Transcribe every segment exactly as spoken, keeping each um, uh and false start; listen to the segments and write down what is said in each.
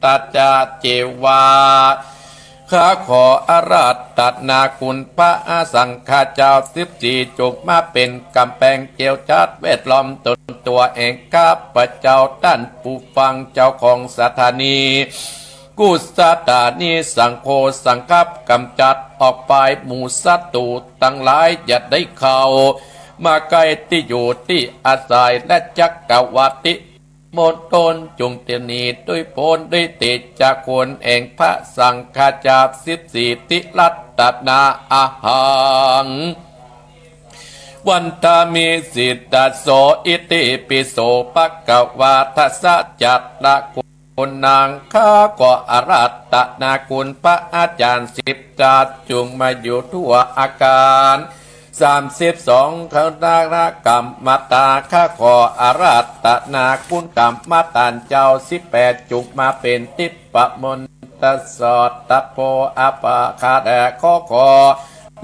ตะจาเจวา ข้าขออาราธนาคุณพระสังฆาเจ้าสิบสี่ จงมาเป๋นก๋ำแปงเกลียวจัดแวดล้อมต๋นตั๋วแห่งข้าพเจ้าต้านผู้ฟังเจ้าของสถานี กุสถานีสังโฆ สังคับก๋ำจัดออกไป หมู่ศัตรูตังหลายอย่าได้เข้ามาใก้ตี้อยู่ตี้อาศัย และจักรวรรดิ มณฑลจุ่งเตียนนี้ด้วยผลด้วยเตจะคุณแห่งพระสังฆาจารย์สิบสี่ ติรัตนาอาหัง วันทามิสิทธโส อิติปิโส ภะคะวา ทัสสะจัตตะกุณัง ข้าขออาราธนาคุณพระอาจารย์สิบตา จงมาอยู่ทั่วอาคาร สามสิบสอง คณะกรรมตา ข้าขออาราธนาคุณกรรมตาเจ้าสิบแปด จงมาเป๋นทิพย์มนตสอดตะโพอาปาคาแด่ขอขอ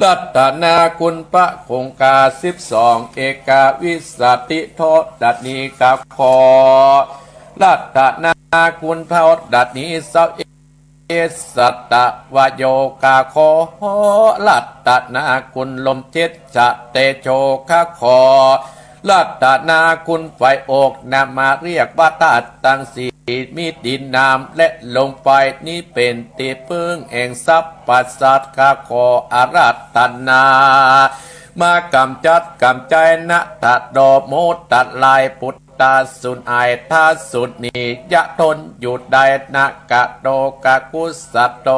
รัตนาคุณพระคงคาสิบสอง เอกาวิสติโทษดัดนี้ ข้าขอรัตนาคุณเท่าดัดนี้เศร้าเอ สัตวโยกา ขอรัตนาคุณลมเจ็ดชะเตโช ข้าขอรัตนาคุณไฟอก นามมาเรียกว่าธาตุตังสี่ มีดินน้ำและลมไฟ นี้เป๋นตี้เปิ้งแห่งสรรพสัตว์ ข้าขออาราธนา มาก๋ำจัดก๋ำใจ๊นะ ทะโดโมทะลายปุต ตาสุนอาย ท้าสุนนี้ ยะทนอยู่ได้นะ กะโตกะกุสะโต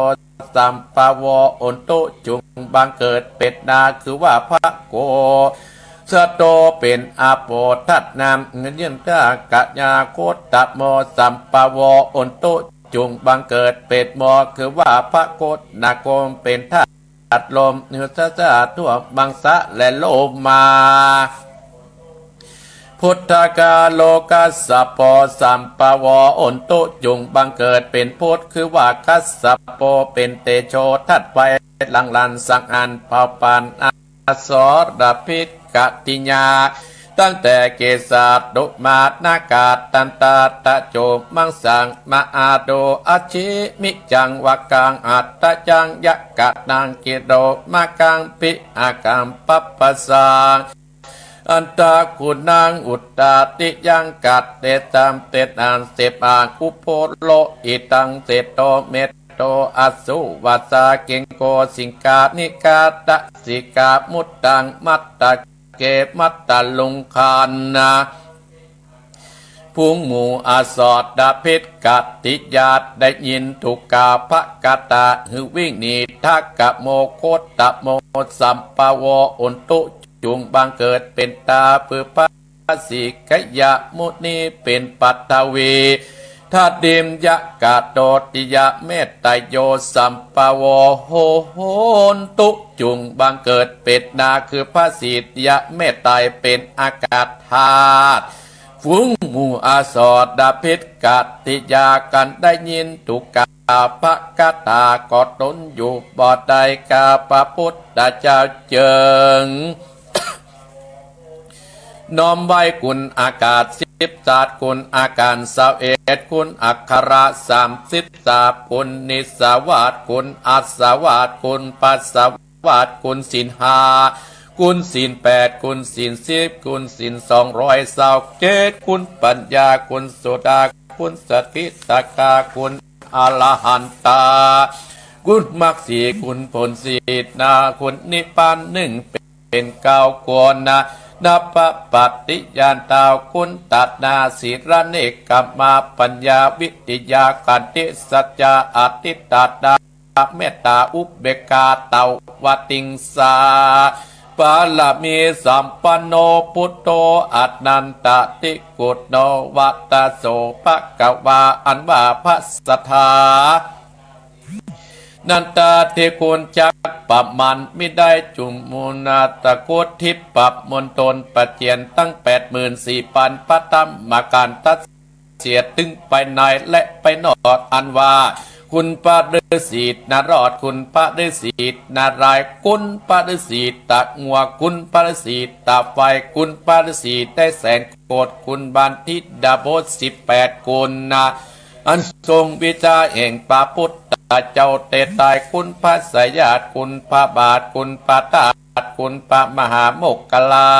สัมปะโว อุนตุ จุ่งบังเกิดเป๋นนา คือว่าพระโกสะโต เป๋นอาโปทัตนาม เงินยืนตากะยาโคตโม สัมปะโว อุนตุ จุ่งบังเกิดเป๋นโม คือว่าพระโกตนาคม เป๋นธาตุ ตัดลม เนื้อสะสะทั่วมังสะและโลมา พุทธกาโลกัสสะโป สัมปะโว อุนตุ จุ่งบังเกิดเป๋นพุทธ คือว่ากัสสะโป เป๋นเตโชธาตุไฟ หลั่งหลั่นสังอันเผาผลาญ อสรพิษกติยา ตั้งแต่เกสาตุมานาคาทันตาตะโจมังสัง มาอาโดอัชชิมิจังวะกัง อัตตะยังยะกะนังกิโรมากัง ปิอากังปัปปะสัง อันตะกุณัง อุตตาติยังกัตเตตัง เตตังเสปาอุโพโล อิตังเสโตเม โต อสุวัสสา เกงโก สิงคานิกาตะสิกา มุตตัง มัตตะเก มัตตะลุงคานะ ฝูงหมู่อสรพิษกติยา ได้ยินถูกกาพระคาถา หื้อวิ่งหนี ทะกะโม โคตโม สัมปะโว อุนตุ จุ่งบังเกิดเป๋นตา เปื้อพระ พระสิกยมุนีเป๋นปัทวี ธาตุดิน ยะกะโตติยะเมตตะโย สัมปะโว โหนตุ จุ่งบังเกิดเป๋นนา คือพระสิทธิยะเมตตาเป๋นอากาศธาตุ ฝูงหมู่อสรพิษกติยา กันได้ยินถูกกาพระคาถา ก็ตนอยู่บ่ได้ กาพระพุทธเจ้าเจิง น้อมไหว้คุณอากาศสิบศาสตร์ คุณอาการซาวเอ็ด คุณอักขระสามสิบสาม คุณนิสสาวาส คุณอัสสาวาส คุณปัสสาวาส คุณศีลห้า คุณศีลแปด คุณศีลสิบ คุณศีลสองร้อยซาวเจ็ด คุณปัญญา คุณโสดา คุณสกิทาคา คุณอรหันตา คุณมรรคสี่ คุณผลสี่ นะ คุณนิพพานหนึ่ง เป๋นเก้าคนนะ นับปะปฏิญาณเต้า คุณตนา ศีลเนกขมา ปัญญา วิทยา ขันติ สัจจะ อธิษฐานา เมตตา อุเบกขา ตวติงสา บารมีสัมปันโน พุทโธ อนันตะติกุณโณ วัตโส ภะคะวา อันว่าพระสถา นันตาธิคุณจักประมาณมิได้ จุ่งมูนาตะโคตทิพย์ปรับมณฑลประเจียนตั้งแปดหมื่นสี่พันพระธรรมขันธ์ ตัดเสียดตึงไปในและไปนอก อันว่า คุณพระฤๅษีนารอด คุณพระฤๅษีนารายณ์ คุณพระฤๅษีตะงัว คุณพระฤๅษีตะไฟ คุณพระฤๅษีได้แสนโกศ คุณบัณฑิตดาบทสิบแปดคนนะ อันทรงวิชาแห่งพระพุทธเจ้าแต่ใต้ คุณพระสยาด คุณพระบาท คุณพระธาตุ คุณพระมหาโมคคัลลา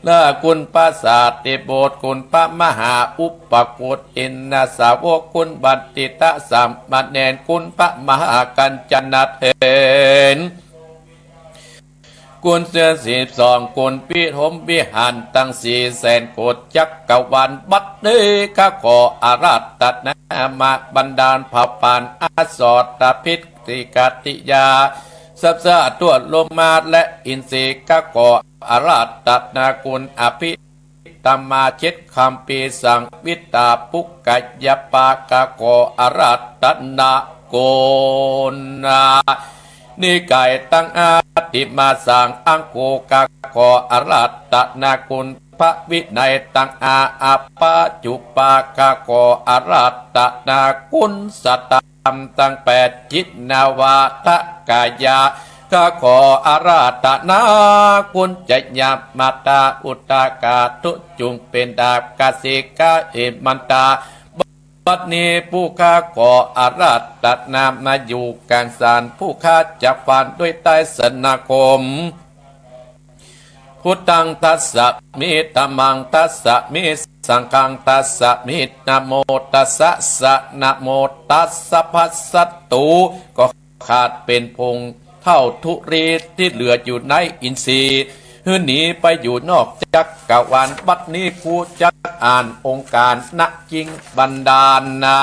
และคุณพระสารีบุตร คุณพระมหาอุปคุตตินสาวก คุณบัณฑิตสามเณร คุณพระมหากัญจนเถร คุณเศรษฐีสิบสอง คุณพิรมวิหาร ตังสี่แสนโกฏจักรวาล บัดนี้ข้าขออาราธนามาบรรดาเผ่าพันธุ์อสรพิษ ติกาติยา สัตว์ทั่วโลกมาและอินทรีย์ ข้าขออาราธนาคุณอภิธรรมาเจ็ดคัมภีร์ สังวิตาปุกกยปา ข้าขออาราธนาคุณนิกายตังอธิมาสังอังคุ ข้าขออาราธนาคุณพระวินัยตังอาอาปาจุปา ข้าขออาราธนาคุณสต ธรรมตังแปด จิตนวาทกายา ข้าขออาราธนาคุณจยมาตาอุตกาทุจุงเป็นดาบกสิกาเหมันตา บัดนี้ผู้ข้าขออาราธนามาอยู่กลางสาร ผู้ข้าจะฟังด้วยไตรสรณคม พุทธังทัสสะมิ ธัมมังทัสสะมิ สังฆังทัสสะมิ นะโมตัสสะ สะ นะโมตัสสะ ภัสสะตุ ก็ขาดเป๋นผงเต้าธุลีที่เหลืออยู่ในอินทรีย์ หื้อหนีไปอยู่นอกจักรวาล บัดนี้กูจักอ่านองค์การนะ จิงบันดาลนะ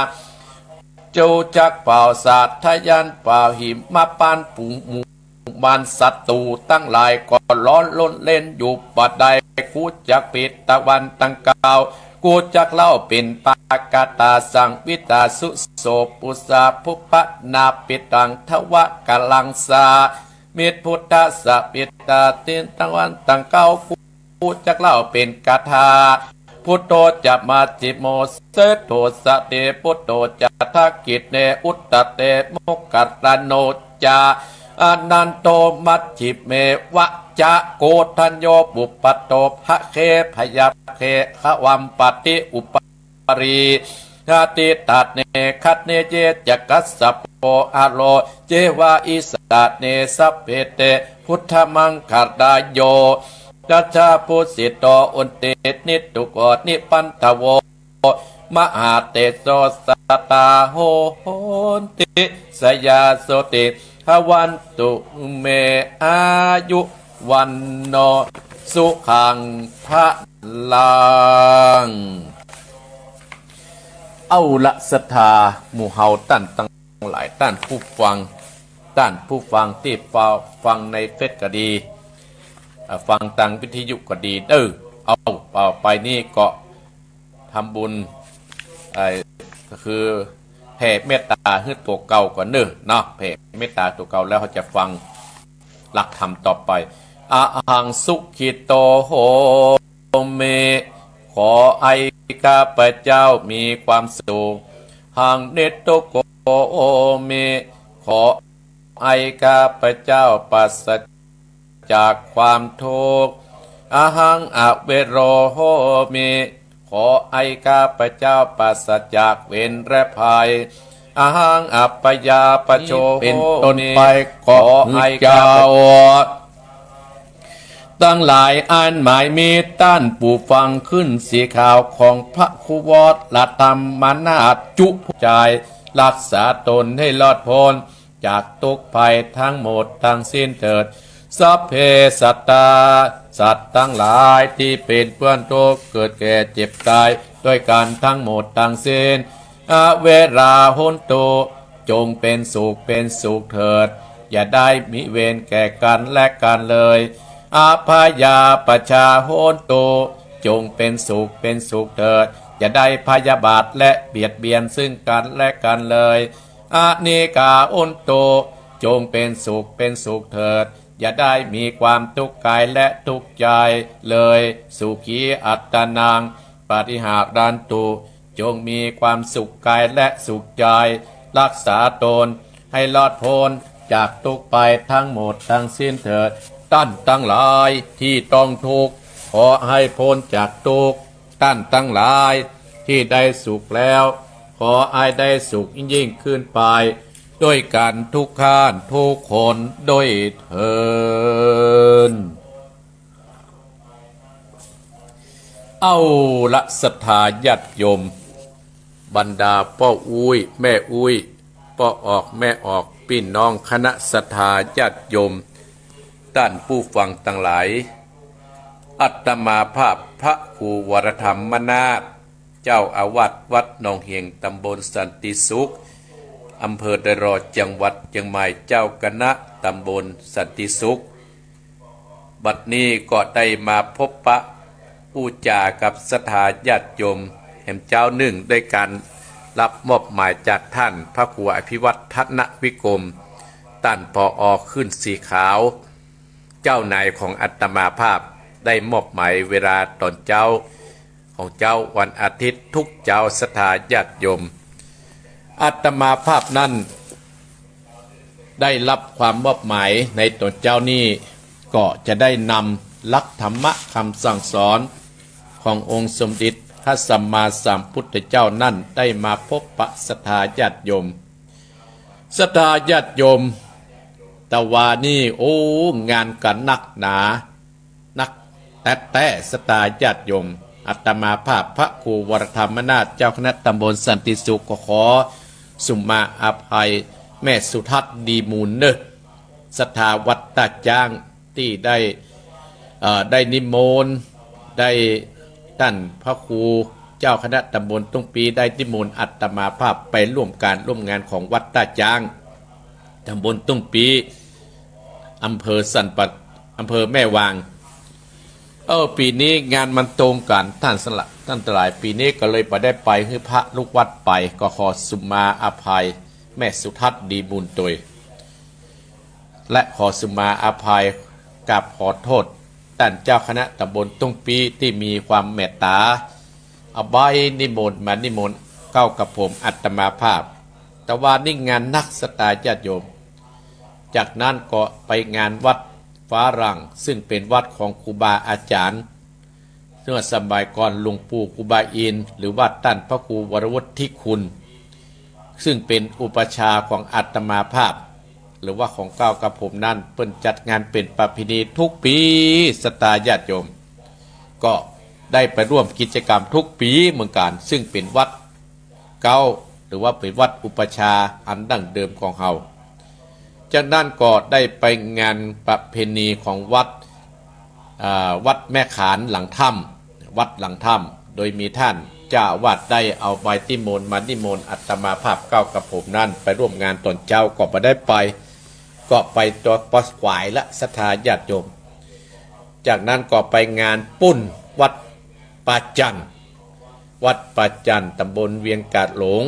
เจ้าจักเป่าสาธยัญ เป่าหิมพานต์ปุงหมู่ มารศัตรูตังหลายก็ร้อนรนเล่นอยู่บ่ได้ กูจักปิดตะวันตังเก้า กูจักเล่าเป๋นปากาถา สังวิตาสุโสปุสาภุปนาปิตังทวะกะลังสา มิตรพุทธสะปิตาตินตะวันตังเก้า กูจักเล่าเป๋นคาถา พุทโธจะมัชฌิโม เสโทสะเต พุทโธจะทักขิเณ อุตตะเต โมคคัลลาโนจะ อนันโทมัชฌิเมวะจะ โกณฑัญโญปุปปาโท ภะเค พยาเค ขวัมปติ อุปารี หติตะเน คะเน เย จะ คัสสะโป อะโร เจวะ อิสะเน สัพเพ เต พุทธมังคลาโย ยัชชา ภูสิโต อุตติ นิตตุโก นิปันทโว มหาเตโส สัตตา โหนติ สยาโสติ ภวันตุ เม อายุ วัณโณ สุขัง พะลัง เอาละศรัทธาหมู่เฮาต้านตังหลาย ต้านผู้ฟัง ต้านผู้ฟังตี้ฟังในเฟซก็ดี อ่า ฟังตางวิทยุก็ดีเด้อ เอา เอาไปนี่ก็ ทำบุญ เอ่อ ก็คือแผ่เมตตาหื้อตั๋วเก่าก่อนเน่อเนาะ แผ่เมตตาตั๋วเก่าแล้วเฮาจะฟังหลักธรรมต่อไป อะหังสุขิโต โหมิ ขอให้ข้าพเจ้ามีความสุข หัง นิตตุโก โหมิ ขอให้ข้าพเจ้าปราศ จากความทุกข์ อะหัง อะเวโร โหมิ ขอให้ข้าพเจ้าปราศจากเวรและภัย อะหัง อะพยาปะโช เป๋นต้นไป ขอให้ข้าพเจ้าตังหลาย อันหมายมีต้านผู้ฟังขึ้นสีขาวของพระครูวรธรรมนาถจุผู้จาย รักษาตนให้รอดพ้น จากทุกข์ภัยทั้งหมดทั้งสิ้นเถิด สัพเพสัตตา สัตว์ทั้งหลายที่เป็นเพื่อนทุกข์ เกิดแก่เจ็บตายด้วยกันทั้งหมดทั้งสิ้น อะเวรา โหนตุ จงเป็นสุขเป็นสุขเถิด อย่าได้มีเวรแก่กันและกันเลย อะพยาปะชา โหนตุ จงเป็นสุขเป็นสุขเถิด อย่าได้พยาบาทและเบียดเบียนซึ่งกันและกันเลย อะเนกา โหนตุ จงเป็นสุขเป็นสุขเถิด อย่าได้มีความทุกข์กายและทุกข์ใจเลย สุขีอัตตานัง ปะริหารันตุ จงมีความสุขกายและสุขใจ รักษาตนให้รอดพ้นจากทุกข์ภัยทั้งหมดทั้งสิ้นเถิด ต้านตังหลายที่ต้องทุกข์ ขอให้พ้นจากทุกข์ ต้านตังหลายที่ได้สุขแล้ว ขอให้ได้สุขยิ่งๆขึ้นไป ด้วยกันทุกท่านทุกคนด้วยเทอญ เอาละศรัทธาญาติโยม บรรดาป้ออุ๊ยแม่อุ๊ย ป้อออกแม่ออก ปี้น้องคณะศรัทธาญาติโยม ต้านผู้ฟังตังหลาย อาตมาภาพพระครูวรธรรมนาถ เจ้าอาวาสวัดหนองเหียง ตำบลสันติสุข อำเภอดอยรอ จังหวัดเจียงใหม่ เจ้าคณะตำบลสันติสุข บัดนี้ก็ได้มาพบปะอู้จ๋ากับศรัทธาญาติโยมแหมเจ๊านึ่ง ด้วยก๋านฮับมอบหมายจากต้านพระครูอภิวัฒนวิกรม ต้าน ผอ.ขึ้นสีขาว เจ้านายของอาตมาภาพ ได้มอบหมายเวลาต๋อนเจ๊า ของเจ๊าวันอาทิตย์ทุกเจ๊า ศรัทธาญาติโยม อาตมาภาพนั้น ได้ฮับความมอบหมายในต๋อนเจ๊านี้ ก็จะได้นำหลักธรรมะกำสั่งสอนขององค์สมเด็จพระสัมมาสัมพุทธเจ้านั้น ได้มาพบปะศรัทธาญาติโยม ศรัทธาญาติโยม ตะวานี้ โอ้ งานกั๋นนักหนา นักแต๊ๆ ศรัทธาญาติโยม อาตมาภาพพระครูวรธรรมนาถ เจ้าคณะตำบลสันติสุข ก็ขอสุมาอภัยแม่สุทัศน์ดีมูลเน่อ ศรัทธาวัดต้าจ๊าง ตี้ได้ เอ่อ ได้นิมนต์ ได้ต้านพระครูเจ้าคณะตำบลตุ้งปี้ ได้นิมนต์อาตมาภาพไปร่วมก๋านร่วมงานของวัดต้าจ๊าง ตำบลตุ้งปี้ อำเภอสันป่า อำเภอแม่วาง เออ ปี๋นี้งานมันตรงกั๋น ต้านสละ ต้านตังหลาย ปี๋นี้ก็เลยบ่ได้ไป หื้อพระลูกวัดไป ก็ขอสุมาอภัยแม่สุทัศน์ดีมูลตวย และขอสุมาอภัย กราบขอโต้ษต้านเจ้าคณะตำบลตุ้งปี้ ตี้มีความเมตต๋า เอาใบนิมนต์มานิมนต์เก๊ากับผมอาตมาภาพ ตะวานี้งานนักศรัทธาญาติโยม จากนั้นก็ไปงานวัดฟ้าหลั่ง ซึ่งเป๋นวัดของครูบาอาจ๋ารย์ เมื่อสมัยก่อนหลวงปู่ครูบาอินทร์ หรือว่าต้านพระครูวรวุฒิคุณ ซึ่งเป๋นอุปัชฌาย์ของอาตมาภาพ หรือว่าของเก๊ากับผมนั้น เปิ้นจัดงานเป๋นประเพณีทุกปี๋ ศรัทธาญาติโยม ก็ได้ไปร่วมกิจกรรมทุกปี๋เหมือนกั๋น ซึ่งเป๋นวัดเก๊า หรือว่าเป๋นวัดอุปัชฌาย์อันดั้งเดิมของเฮา จากนั้นก็ได้ไปงานประเพณีของวัด อ่า วัดแม่ขานหลังถ้ำ วัดหลังถ้ำ โดยมีต้านเจ้าอาวาสได้เอาใบนิมนต์มานิมนต์อาตมาภาพเก๊ากับผมนั้น ไปร่วมงานต๋อนเจ๊า ก็บ่ได้ไป ก็ไปต๋อนปอสขวายละ ศรัทธาญาติโยม จากนั้นก็ไปงานปุ้นวัดป่าจั่น วัดป่าจั่น ตำบลเวียงกาดหลง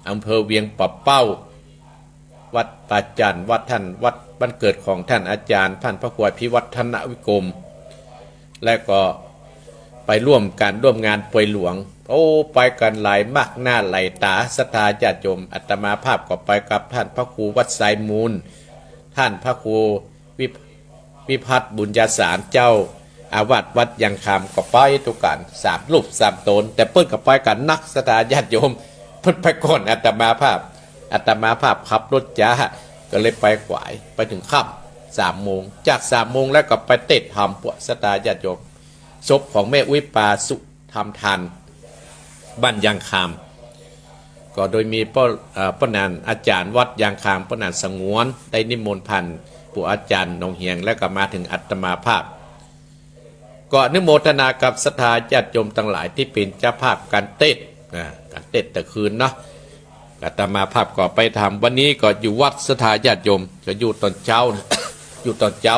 อำเภอเวียงป่าเป้า วัดป่าจั่น วัดต้าน วัดบ้านเกิดของต้านอาจ๋ารย์ ต้านพระครูอภิวัฒนวิกรม และก็ไปร่วมก๋านร่วมงานปวยหลวง โอ้ ไปกั๋นหลายมากหน้าหลายต๋า ศรัทธาญาติโยม อาตมาภาพก็ไปกับต้านพระครูวัดสายมูล ต้านพระครูวิ วิพัฒน์บุญญาสาร เจ้าอาวาสวัดยางคำ ก็ไปตุ๊กั๋น สามรูปสามต๋น แต่เปิ้นก็ไปกั๋นนัก ศรัทธาญาติโยม เปิ้นไปก่อนอาตมาภาพ อาตมาภาพขับรถจ๊า ก็เลยไปขวาย ไปเถิงค่ำ สามโมง จากสามโมงแล้วก็ไปเตศน์ธรรมปวด ศรัทธาญาติโยม ศพของแม่อุ๊ยปาสุธรรมทาน บ้านยางคำ ก็โดยมีป้อ เอ่อ ป้อหนานอาจ๋ารย์วัดยางคำ ป้อหนานสงวน ได้นิมนต์ผ่านปู่อาจ๋ารย์หนองเหียง แล้วก็มาเถิงอาตมาภาพ ก็อนุโมทนากับศรัทธาญาติโยมตังหลายตี้เป๋นเจ้าภาพก๋านเตศน์ อ่า ก๋านเตศน์แต่คืนเนาะ อาตมาภาพก็ไปทำ วันนี้ก็อยู่วัด ศรัทธาญาติโยม ก็อยู่ต๋อนเจ๊า อยู่ต๋อนเจ๊า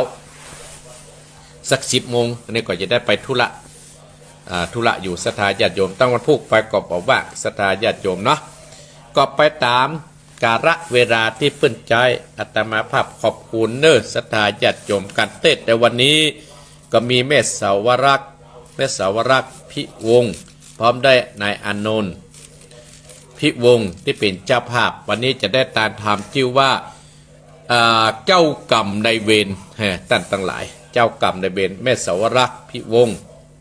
สักสิบโมง อันนี้ก็จะได้ไปธุระ อ่า ธุระอยู่ ศรัทธาญาติโยม ตั้งวันพูกไปก็บ่ว่าง ศรัทธาญาติโยมเนาะ ก็ไปต๋ามกาละเวลาตี้เปิ้นใจ๊ อาตมาภาพขอบคุณเน้อ ศรัทธาญาติโยม ก๋านเตศน์ในวันนี้ก็มีแม่สาวรักษ์ แม่สาวรักษ์พิวงศ์ พร้อมด้วยนายอานนท์พิวงศ์ตี้เป๋นเจ้าภาพ วันนี้จะได้ตานธรรมจื้อว่า อ่า เจ้ากรรมนายเวร เฮ้อ ต้านตังหลาย เจ้ากรรมนายเวร แม่สาวรักษ์พิวงศ์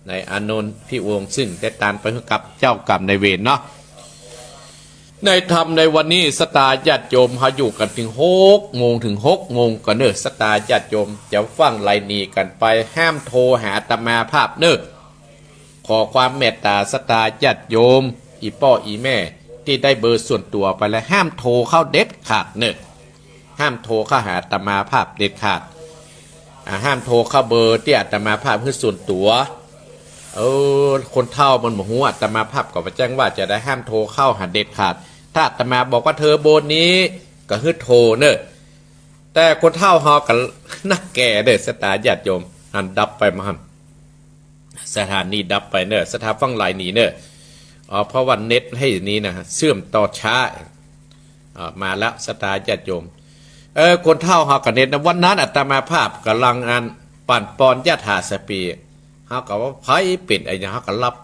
นายอานนท์พิวงศ์ ซึ่งได้ตานไปหื้อกับเจ้ากรรมนายเวรเนาะ ในธรรมในวันนี้ ศรัทธาญาติโยม เฮาอยู่กั๋นเถิงหกโมง เถิงหกโมงก่อเน่อ ศรัทธาญาติโยม จะฟั่งไลน์หนีกั๋นไป ห้ามโทรหาอาตมาภาพเน่อ ขอความเมตต๋าศรัทธาญาติโยม อี่ป้ออี่แม่ตี้ได้เบอร์ส่วนตั๋วไปแล้ว ห้ามโทรเข้าเด็ดขาดเน่อ ห้ามโทรเข้าหาอาตมาภาพเด็ดขาด อ่า ห้ามโทรเข้าเบอร์ตี้อาตมาภาพหื้อส่วนตั๋ว เออ คนเฒ่ามันบ่ฮู้ อาตมาภาพก็บ่แจ้งว่าจะใด ห้ามโทรเข้าหาเด็ดขาด ถ้าอาตมาบอกว่าเธอเบอร์นี้ ก็หื้อโทรเน่อ แต่คนเฒ่าเฮาก็นักแก่เน่อ ศรัทธาญาติโยม หันดับไปบ่หั้น สถานีดับไปเน่อ ศรัทธาฟั่งไลน์หนีเน่อ อ๋อ เพราะว่าเน็ตไอ้นี่นะ เชื่อมต่อช้า อ่า มาแล้ว ศรัทธาญาติโยม เออ คนเฒ่าเฮาก็เน็ตนะ วันนั้นอาตมาภาพก่ำลังอันปั่นปอนยะถาสะเปี เฮาก็ว่าใผเป๋นอะหยัง เฮาก็ฮับ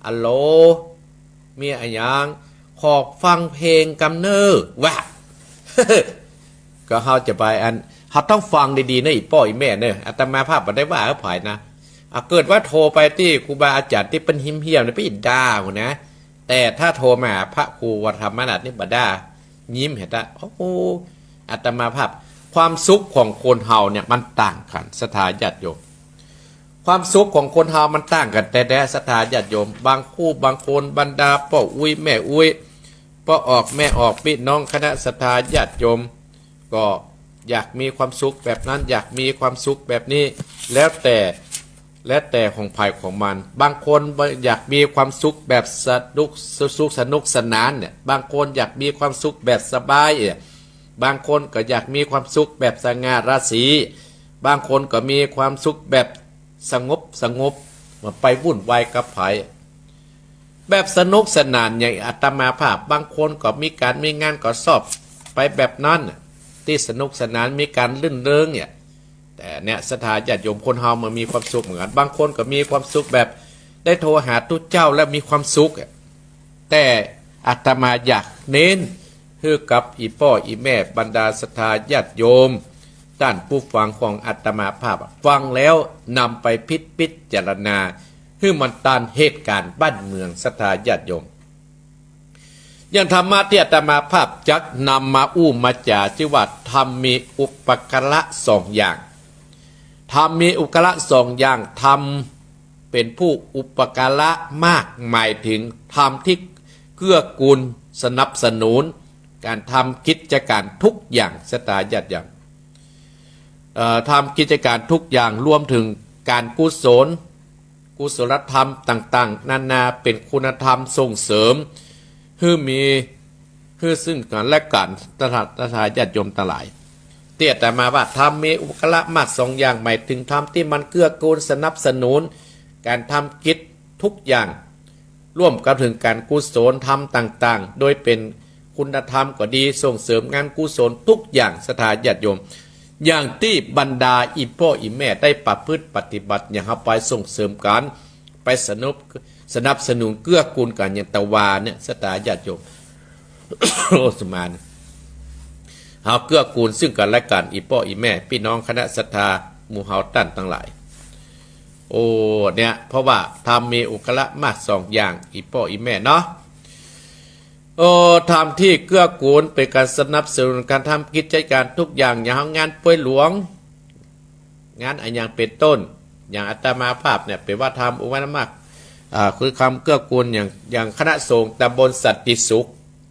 อะโหล มีอะหยัง ขอฟังเพลงกำเน่อ ว่า ก็เฮาจะไปอัน เฮาต้องฟังดีๆ นะ อี่ป้ออี่แม่เน่อ อาตมาภาพบ่ได้ว่าหื้อใผนะ อ่ะ เกิดว่าโทรไปตี้ครูบาอาจ๋ารย์ตี้เปิ้นเฮี้ยมๆ เนี่ย ไปด่าหั้นนะ แต่ถ้าโทรมาหาพระครูวรธรรมนัสนี่บ่ด่า ยิ้มหันตา โอ้โห อาตมาภาพ ความสุขของคนเฮาเนี่ยมันต่างกั๋น ศรัทธาญาติโยม ความสุขของคนเฮามันต่างกั๋นแต๊ๆ ศรัทธาญาติโยม บางคู่บางคน บรรดาป้ออุ๊ยแม่อุ๊ย ป้อออกแม่ออก ปี้น้องคณะศรัทธาญาติโยม ก็อยากมีความสุขแบบนั้น อยากมีความสุขแบบนี้ แล้วแต่ แล้วแต่ของใผของมัน บางคนอยากมีความสุขแบบสนุก สุขสนุกสนานเนี่ย บางคนอยากมีความสุขแบบสบายเนี่ย บางคนก็อยากมีความสุขแบบสง่าราศี บางคนก็มีความสุขแบบสงบสงบ บ่ไปวุ่นวายกับใผ แบบสนุกสนานอย่างอาตมาภาพ บางคนก็มีก๋านมีงานก็ชอบไปแบบนั้นน่ะ ตี้สนุกสนานมีก๋านรื่นเริงเนี่ย แต่เนี่ยศรัทธาญาติโยม คนเฮามันมีความสุขเหมือนกั๋น บางคนก็มีความสุขแบบได้โทรหาตุ๊เจ้าแล้วมีความสุขอะ แต่อาตมาอยากเน้นหื้อกับอี่ป้ออี่แม่ บรรดาศรัทธาญาติโยม ต้านผู้ฟังของอาตมาภาพอะ ฟังแล้วนำไปพิจ พิจารณา หื้อมันต๋ามเหตุก๋ารณ์บ้านเมือง ศรัทธาญาติโยม อย่างธรรมะตี้อาตมาภาพจักนำมาอู้มาจ๋า จื้อว่าธรรมมีอุปการะสองอย่าง ธรรมมีอุปการะสองอย่าง ธรรมเป๋นผู้อุปการะมาก หมายเถิงธรรมตี้เกื้อกูลสนับสนุนก๋านทำกิจก๋านทุกอย่าง ศรัทธาญาติโยม เอ่อ ทำกิจก๋านทุกอย่าง รวมเถิงก๋านกุศล กุศลธรรมต่างๆ นานา เป๋นคุณธรรมส่งเสริม หื้อมี หื้อซึ่งกั๋นและกั๋น ศรัทธา ศรัทธาญาติโยมตังหลาย ตี้อาตมาว่าธรรมมีอุปการะมากสองอย่าง หมายเถิงธรรมตี้มันเกื้อกูลสนับสนุนก๋านทำกิจทุกอย่าง ร่วมกับเถิงก๋านกุศลธรรมต่างๆ โดยเป๋นคุณธรรมก็ดี ส่งเสริมงานกุศลทุกอย่าง ศรัทธาญาติโยม อย่างตี้บรรดาอี่ป้ออี่แม่ได้ประพฤติปฏิบัติ อย่างเฮาไปส่งเสริมกั๋น ไปสนุก สนับสนุนเกื้อกูลกั๋นอย่างตะวาเนี่ย ศรัทธาญาติโยม โอ สุมาน เฮาเกื้อกูลซึ่งกั๋นและกั๋น อี่ป้ออี่แม่ ปี้น้องคณะศรัทธา หมู่เฮาต้านตังหลาย โอ้ เนี่ย เพราะว่าธรรมมีอุปการะมากสองอย่าง อี่ป้ออี่แม่เนาะ โอ้ ธรรมตี้เกื้อกูลเป๋นก๋านสนับสนุนก๋านทำกิจก๋านทุกอย่าง อย่างเฮางานป่วยหลวง งานอะหยังเป๋นต้น อย่างอาตมาภาพเนี่ย เป๋นว่าธรรมอุปการะมาก อ่า คือธรรมเกื้อกูล อย่าง อย่างคณะสงฆ์ตำบลสันติสุข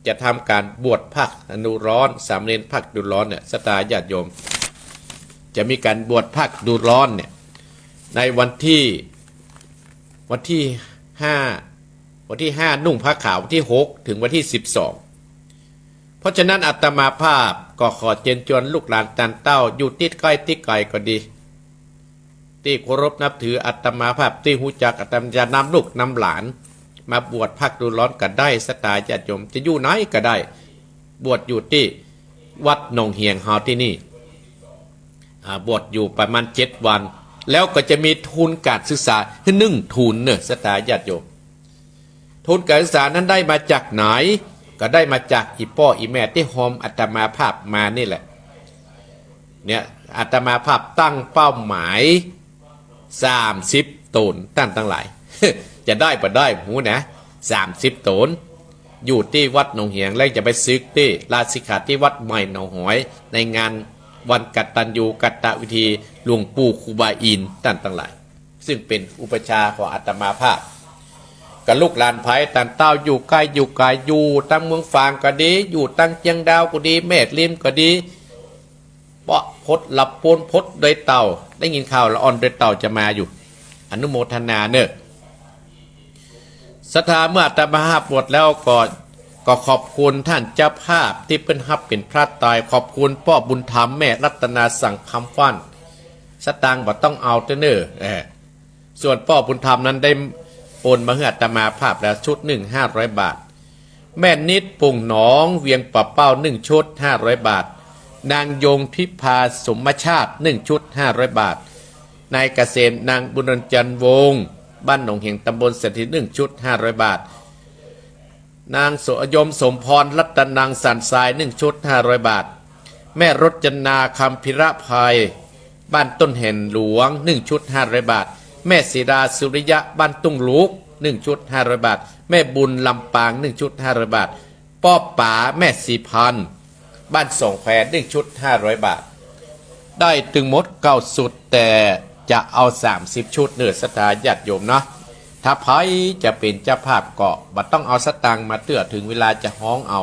จะทำก๋านบวชพักฤดูร้อน สามเณรพักฤดูร้อนเนี่ย ศรัทธาญาติโยม จะมีก๋านบวชพักฤดูร้อนเนี่ย ในวันตี้ วันตี้ห้า วันตี้ห้านุ่งผ้าขาว วันตี้หกเถิงวันตี้สิบสอง เพราะฉะนั้นอาตมาภาพก็ขอเจิญจวนลูกหลานต้านเต้า อยู่ตี้ใก้ตี้ไก๋ก็ดี ตี้เคารพนับถืออาตมาภาพ ตี้ฮู้จักอาตมา จะนำลูกนำหลานมาบวชพักฤดูร้อนก็ได้ ศรัทธาญาติโยม จะอยู่ไหนก็ได้ บวชอยู่ตี้วัดหนองเหียงเฮาตี้นี่ อ่า บวชอยู่ประมาณเจ็ดวัน แล้วก็จะมีทุนก๋านศึกษาหื้อหนึ่งทุนเน่อ ศรัทธาญาติโยม ทุนก๋านศึกษานั้นได้มาจากไหน ก็ได้มาจากอี่ป้ออี่แม่ตี้ฮอมอาตมาภาพมานี่แหละ เนี่ย อาตมาภาพตั้งเป้าหมาย สามสิบต๋น ต้านตังหลาย จะได้บ่ได้บ่ฮู้นะ สามสิบต๋น อยู่ตี้วัดหนองเหียง และจะไปสึกตี้ลาสิกขาตี้วัดใหม่หนองหอย ในงานวันกตัญญูกตเวทีหลวงปู่ครูบาอินทร์ ต้านตังหลาย ซึ่งเป๋นอุปัชฌาย์ของอาตมาภาพ กับลูกหลานไผ ต้านเต้าอยู่ใก้อยู่ไก๋ อยู่ตังเมืองฝางก็ดี อยู่ตังเจียงดาวก็ดี แม่ริมก็ดี เปาะพดละปูน พดดอยเต่า ได้ยินข่าวละอ่อนดอยเต่าจะมาอยู่ อนุโมทนาเน่อ ศรัทธา เมื่ออาตมาภาพบวชแล้วก็ ก็ขอบคุณต้านเจ้าภาพตี้เปิ้นฮับเป๋นพระไตร ขอบคุณป้อบุญธรรม แม่รัตนาสังคำฟั่น สตางค์บ่ต้องเอาเต๊อะเน่อ เออ ส่วนป้อบุญธรรมนั้นได้โอนมาหื้ออาตมาภาพแล้วชุดนึ่ง ห้าร้อยบาท แม่นิด ปุ่งหนอง เวียงป่าเป้า นึ่งชุด ห้าร้อยบาท นางยงทิพา สมชาติ นึ่งชุด ห้าร้อยบาท นายเกษม นางบุญจันทร์วงศ์ บ้านหนองเหียง ตำบลเศรษฐี นึ่งชุด ห้าร้อยบาท นางส- ยมสมพร รัตนัง สันทราย นึ่งชุด ห้าร้อยบาท แม่รจนา คัมภีรภัย บ้านต้นแหนหลวง นึ่งชุด ห้าร้อยบาท แม่ศรีดา สุริยะ บ้านตุ้งลุก นึ่งชุด ห้าร้อยบาท แม่บุญ ลำปาง นึ่งชุด ห้าร้อยบาท ป้อป๋า แม่ศรีพันธ์ บ้านสองแคว นึ่งชุด ห้าร้อยบาท ได้ตึงหมดเก้าชุด แต่จะเอาสามสิบชุดเน่อ ศรัทธาญาติโยมเนาะ ถ้าใผจะเป๋นเจ้าภาพก็บ่ต้องเอาสตางค์มาเตื้อ เถิงเวลาจะฮ้องเอา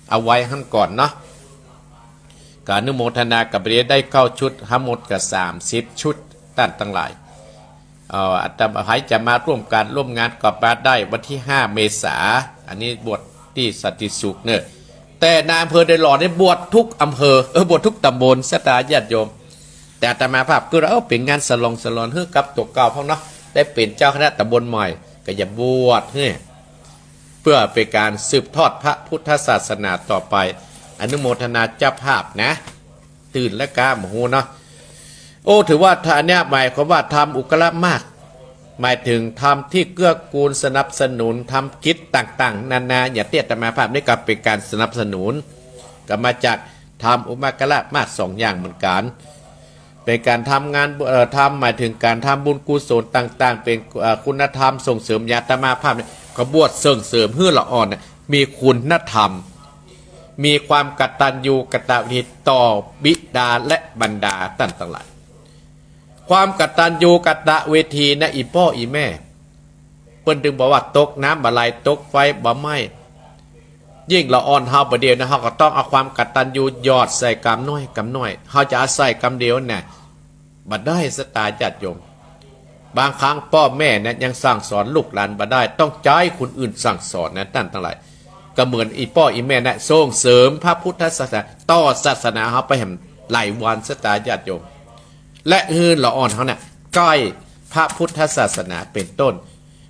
เอาไว้หั้นก่อนเนาะ ก็อนุโมทนากับเป๋นได้เก้าชุด ทั้งหมดก็สามสิบชุด ต้านตังหลาย เอ่อ อาตมา ใผจะมาร่วมการร่วมงานก็มาได้วันตี้ห้าเมษา อันนี้บวชตี้สันติสุขเน่อ แต่นายอำเภอดอยหล่อนี่บวชทุกอำเภอ เออ บวชทุกตำบล ศรัทธาญาติโยม แต่อาตมาภาพก็ เออ เป๋นงานสลองสลอนหื้อกับตั๋วเก่าพ่องเนาะ ได้เป๋นเจ้าคณะตำบลใหม่ ก็จะบวชหื้อ เปื้อเป๋นก๋านสืบทอดพระพุทธศาสนาต่อไป อนุโมทนาเจ้าภาพนะ ตื่นและก้าหมู่เนาะ โอ้ ถือว่าอันเนี้ยหมายความว่าทำอุกรมาก หมายเถิงทำตี้เกื้อกูลสนับสนุน ทำกิจต่างๆ นานา อย่างตี้อาตมาภาพนี่ก็เป๋นก๋านสนับสนุน ก็มาจากทำอุปกรมากสองอย่างเหมือนกั๋น เป๋นก๋านทำงาน เอ่อ ทำ หมายเถิงก๋านทำบุญกุศลต่างๆ เป๋น เอ่อ คุณธรรมส่งเสริม อย่างอาตมาภาพเนี่ย ก็บวชส่งเสริมหื้อละอ่อนเนี่ย มีคุณธรรม มีความกตัญญูกตเวทีต่อบิดาและมารดาต้านตังหลาย ความกตัญญูกตเวทีนะ อี่ป้ออี่แม่ เปิ้นตึงบอกว่าตกน้ำบ่ไหล ตกไฟบ่ไหม้ ยิ่งละอ่อนเฮาบ่าเดี่ยวนะ เฮาก็ต้องเอาความกตัญญูหยอดใส่กำน้อยกำน้อย เฮาจะเอาใส่กำเดียวน่ะ บ่ได้ ศรัทธาญาติโยม บางครั้งป้อแม่เนี่ยยังสั่งสอนลูกหลานบ่ได้ ต้องใจ๊คนอื่นสั่งสอนนะต้านตังหลาย ก็เหมือนอี่ป้ออี่แม่นะ ส่งเสริมพระพุทธศาสนา ต่อศาสนาเฮาไปแหมหลายวัน ศรัทธาญาติโยม และหื้อละอ่อนเฮาเนี่ยใก้พระพุทธศาสนาเป๋นต้น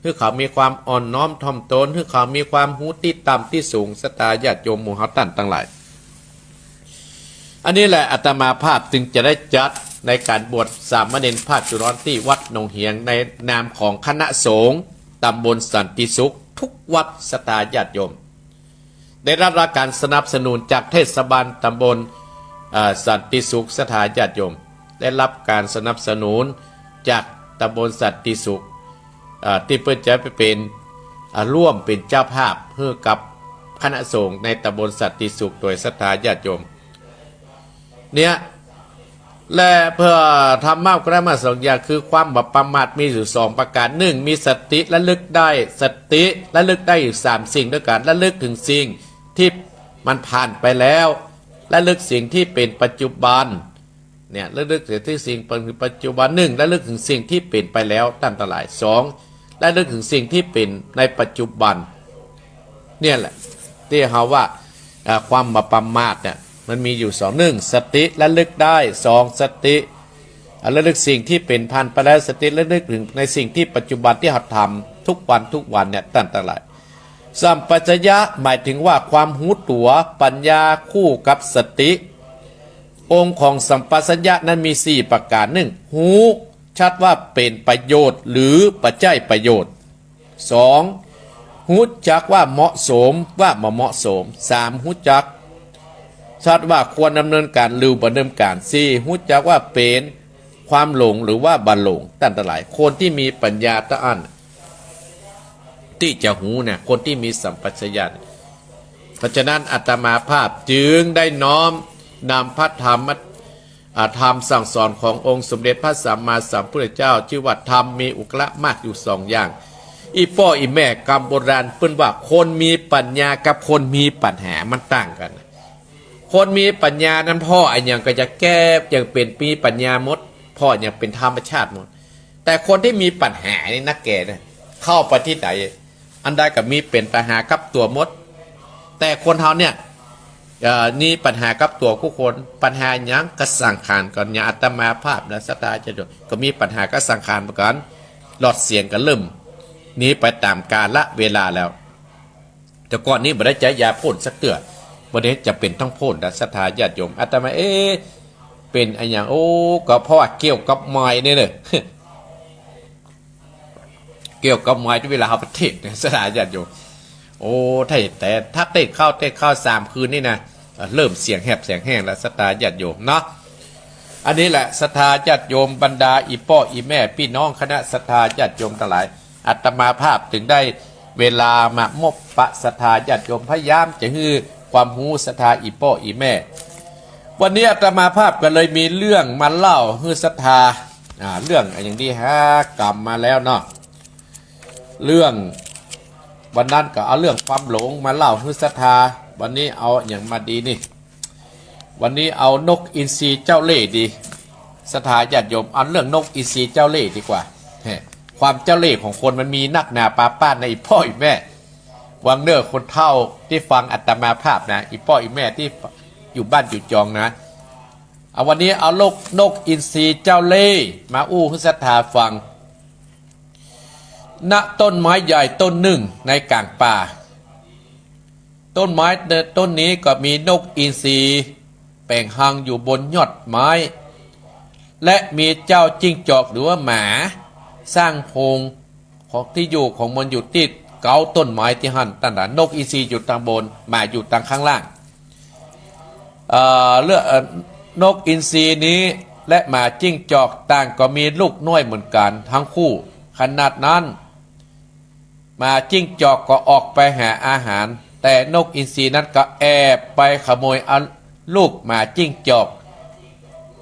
หื้อเขามีความอ่อนน้อมถ่อมตน หื้อเขามีความฮู้ตี้ต่ำตี้สูง ศรัทธาญาติโยมหมู่เฮาต้านตังหลาย อันนี้แหละอาตมาภาพจึงจะได้จัดในก๋านบวชสามเณรภาคจุฬรตี้วัดหนองเหียง ในนามของคณะสงฆ์ตำบลสันติสุขทุกวัด ศรัทธาญาติโยม ได้รับก๋านสนับสนุนจากเทศบาลตำบล เอ่อ สันติสุข ศรัทธาญาติโยม ได้รับก๋านสนับสนุนจากตำบลสันติสุข เอ่อ ตี้เปิ้นจะไปเป๋น อ่า ร่วมเป๋นเจ้าภาพหื้อกับคณะสงฆ์ในตำบลสันติสุข โดย ศรัทธาญาติโยม เนี่ย และเปื้อทำมากกว่านั้นมาสองอย่าง คือความบ่ประมาทมีอยู่สองประก๋าน นึ่ง มีสติระลึกได้ สติระลึกได้อยู่สามสิ่งด้วยกั๋น ระลึกเถิงสิ่งตี้มันผ่านไปแล้ว ระลึกสิ่งตี้เป๋นปัจจุบัน เนี่ย ระลึกเถิงสิ่งเป๋นปัจจุบัน นึ่ง ระลึกเถิงสิ่งตี้เป๋นไปแล้ว ต้านตังหลาย สอง ระลึกเถิงสิ่งตี้เป๋นในปัจจุบัน เนี่ยแหละ ตี้เฮาว่า เอ่อ ความบ่ประมาทเนี่ย มันมีอยู่สอง นึ่ง สติระลึกได้ สอง สติ อ่า ระลึกสิ่งตี้เป๋นผ่านไปแล้ว สติระลึกเถิงในสิ่งตี้ปัจจุบันตี้เฮาทำทุกวันทุกวันเนี่ย ต้านตังหลาย สัมปชัญญะหมายเถิงว่าความฮู้ตั๋ว ปัญญาคู่กับสติ องค์ของสัมปชัญญะนั้นมีสี่ประก๋าน นึ่ง ฮู้ชัดว่าเป๋นประโยชน์หรือบ่ใจ้ประโยชน์ สอง ฮู้จักว่าเหมาะสม ว่าบ่เหมาะสม สาม ฮู้จักชัดว่าควรดำเนินก๋านหรือบ่ดำเนินก๋าน สี่ ฮู้จักว่าเป๋นความหลงหรือว่าบ่หลง ต้านตังหลาย คนตี้มีปัญญาตะอั้น ตี้จะฮู้นะ คนตี้มีสัมปชัญญะ เพราะฉะนั้นอาตมาภาพจึงได้น้อมนำพระธรรม อ่า ธรรมสั่งสอนขององค์สมเด็จพระสัมมาสัมพุทธเจ้า จื้อว่าธรรมมีอุกระมากอยู่สองอย่าง อี่ป้ออี่แม่กำโบราณเปิ้นว่าคนมีปั๋ญญากับคนมีปั๋ญหามันต่างกั๋น คนมีปั๋ญญานั้นผ่ออะหยังก็จะแก้ อย่างเป๋น มีปั๋ญญาหมด ผ่ออะหยังเป๋นธรรมชาติหมด แต่คนตี้มีปั๋ญหานี่นะแกนะ เข้าไปตี้ไหน อันใดก็มีเป๋นปั๋ญหากับตั๋วหมด แต่คนเฮาเนี่ย เอ่อ มีปั๋ญหากับตั๋วกู้คน ปั๋ญหาหยังก็สังขารก่อน อย่างอาตมาภาพนะ ศรัทธาญาติโยม ก็มีปั๋ญหากับสังขารมาก่อน หลอดเสียงก็เริ่มหนีไปต๋ามกาลเวลาแล้ว แต่ก่อนนี้บ่ได้ใจ๊ยาพ่นสักเตื้อ บ่ได้จ๋ำเป๋นต้องพ่นนะ ศรัทธาญาติโยม อาตมา เอ๊ะ เป๋นอะหยัง โอ้ ก็เพราะว่าเกี่ยวกับไมค์นี่เน่อ เกี่ยวกับไมค์ตี้เวลาเฮาไปเทศน์เนี่ย ศรัทธาญาติโยม โอ้ ถ้า แต่ถ้าเทศน์เข้า เทศน์เข้าสามคืนนี่นะ เอ่อ เริ่มเสียงแหบเสียงแห้งแล้ว ศรัทธาญาติโยมเนาะ อันนี้แหละ ศรัทธาญาติโยม บรรดาอี่ป้ออี่แม่ ปี้น้องคณะศรัทธาญาติโยมตังหลาย อาตมาภาพจึงได้เวลามาพบปะศรัทธาญาติโยม พยายามจะหื้อความฮู้ศรัทธาอี่ป้ออี่แม่ วันนี้อาตมาภาพก็เลยมีเรื่องมาเล่าหื้อศรัทธา อ่า เรื่องอะหยังดี หากำมาแล้วเนาะ เรื่องวันนั้นก็เอาเรื่องความหลงมาเล่าหื้อศรัทธา วันนี้เอาอะหยังมาดีนี่ วันนี้เอานกอินทรีเจ้าเล่ห์ดี ศรัทธาญาติโยม เอาเรื่องนกอินทรีเจ้าเล่ห์ดีกว่า แหม ความเจ้าเล่ห์ของคนมันมีนักหนาปาป้านนะ อี่ป้ออี่แม่ หวังเน่อคนเฒ่าตี้ฟังอาตมาภาพนะ อี่ป้ออี่แม่ตี้อยู่บ้านอยู่จองนะ เอาวันนี้เอานก นกอินทรีเจ้าเล่ห์มาอู้หื้อศรัทธาฟัง ณ ต้นไม้ใหญ่ต้นนึ่งในก๋างป่า ต้นไม้ต้นนี้ก็มีนกอินทรีแป๋งฮังอยู่บนยอดไม้ และมีเจ้าจิ้งจอกหรือว่าหมาสร้างโพรงของตี้อยู่ของมันอยู่ตี้เก๊าต้นไม้ตี้หั้น ตังหลาย นกอินทรีอยู่ตางบน หมาอยู่ตางข้างล่าง เอ่อ เรื่อง เอ่อ นกอินทรีนี้และหมาจิ้งจอกต่างก็มีลูกน้อยเหมือนกั๋นตังคู่ ขนาดนั้น หมาจิ้งจอกก็ออกไปหาอาหาร แต่นกอินทรีนั้นก็แอบไปขโมยเอาลูกหมาจิ้งจอก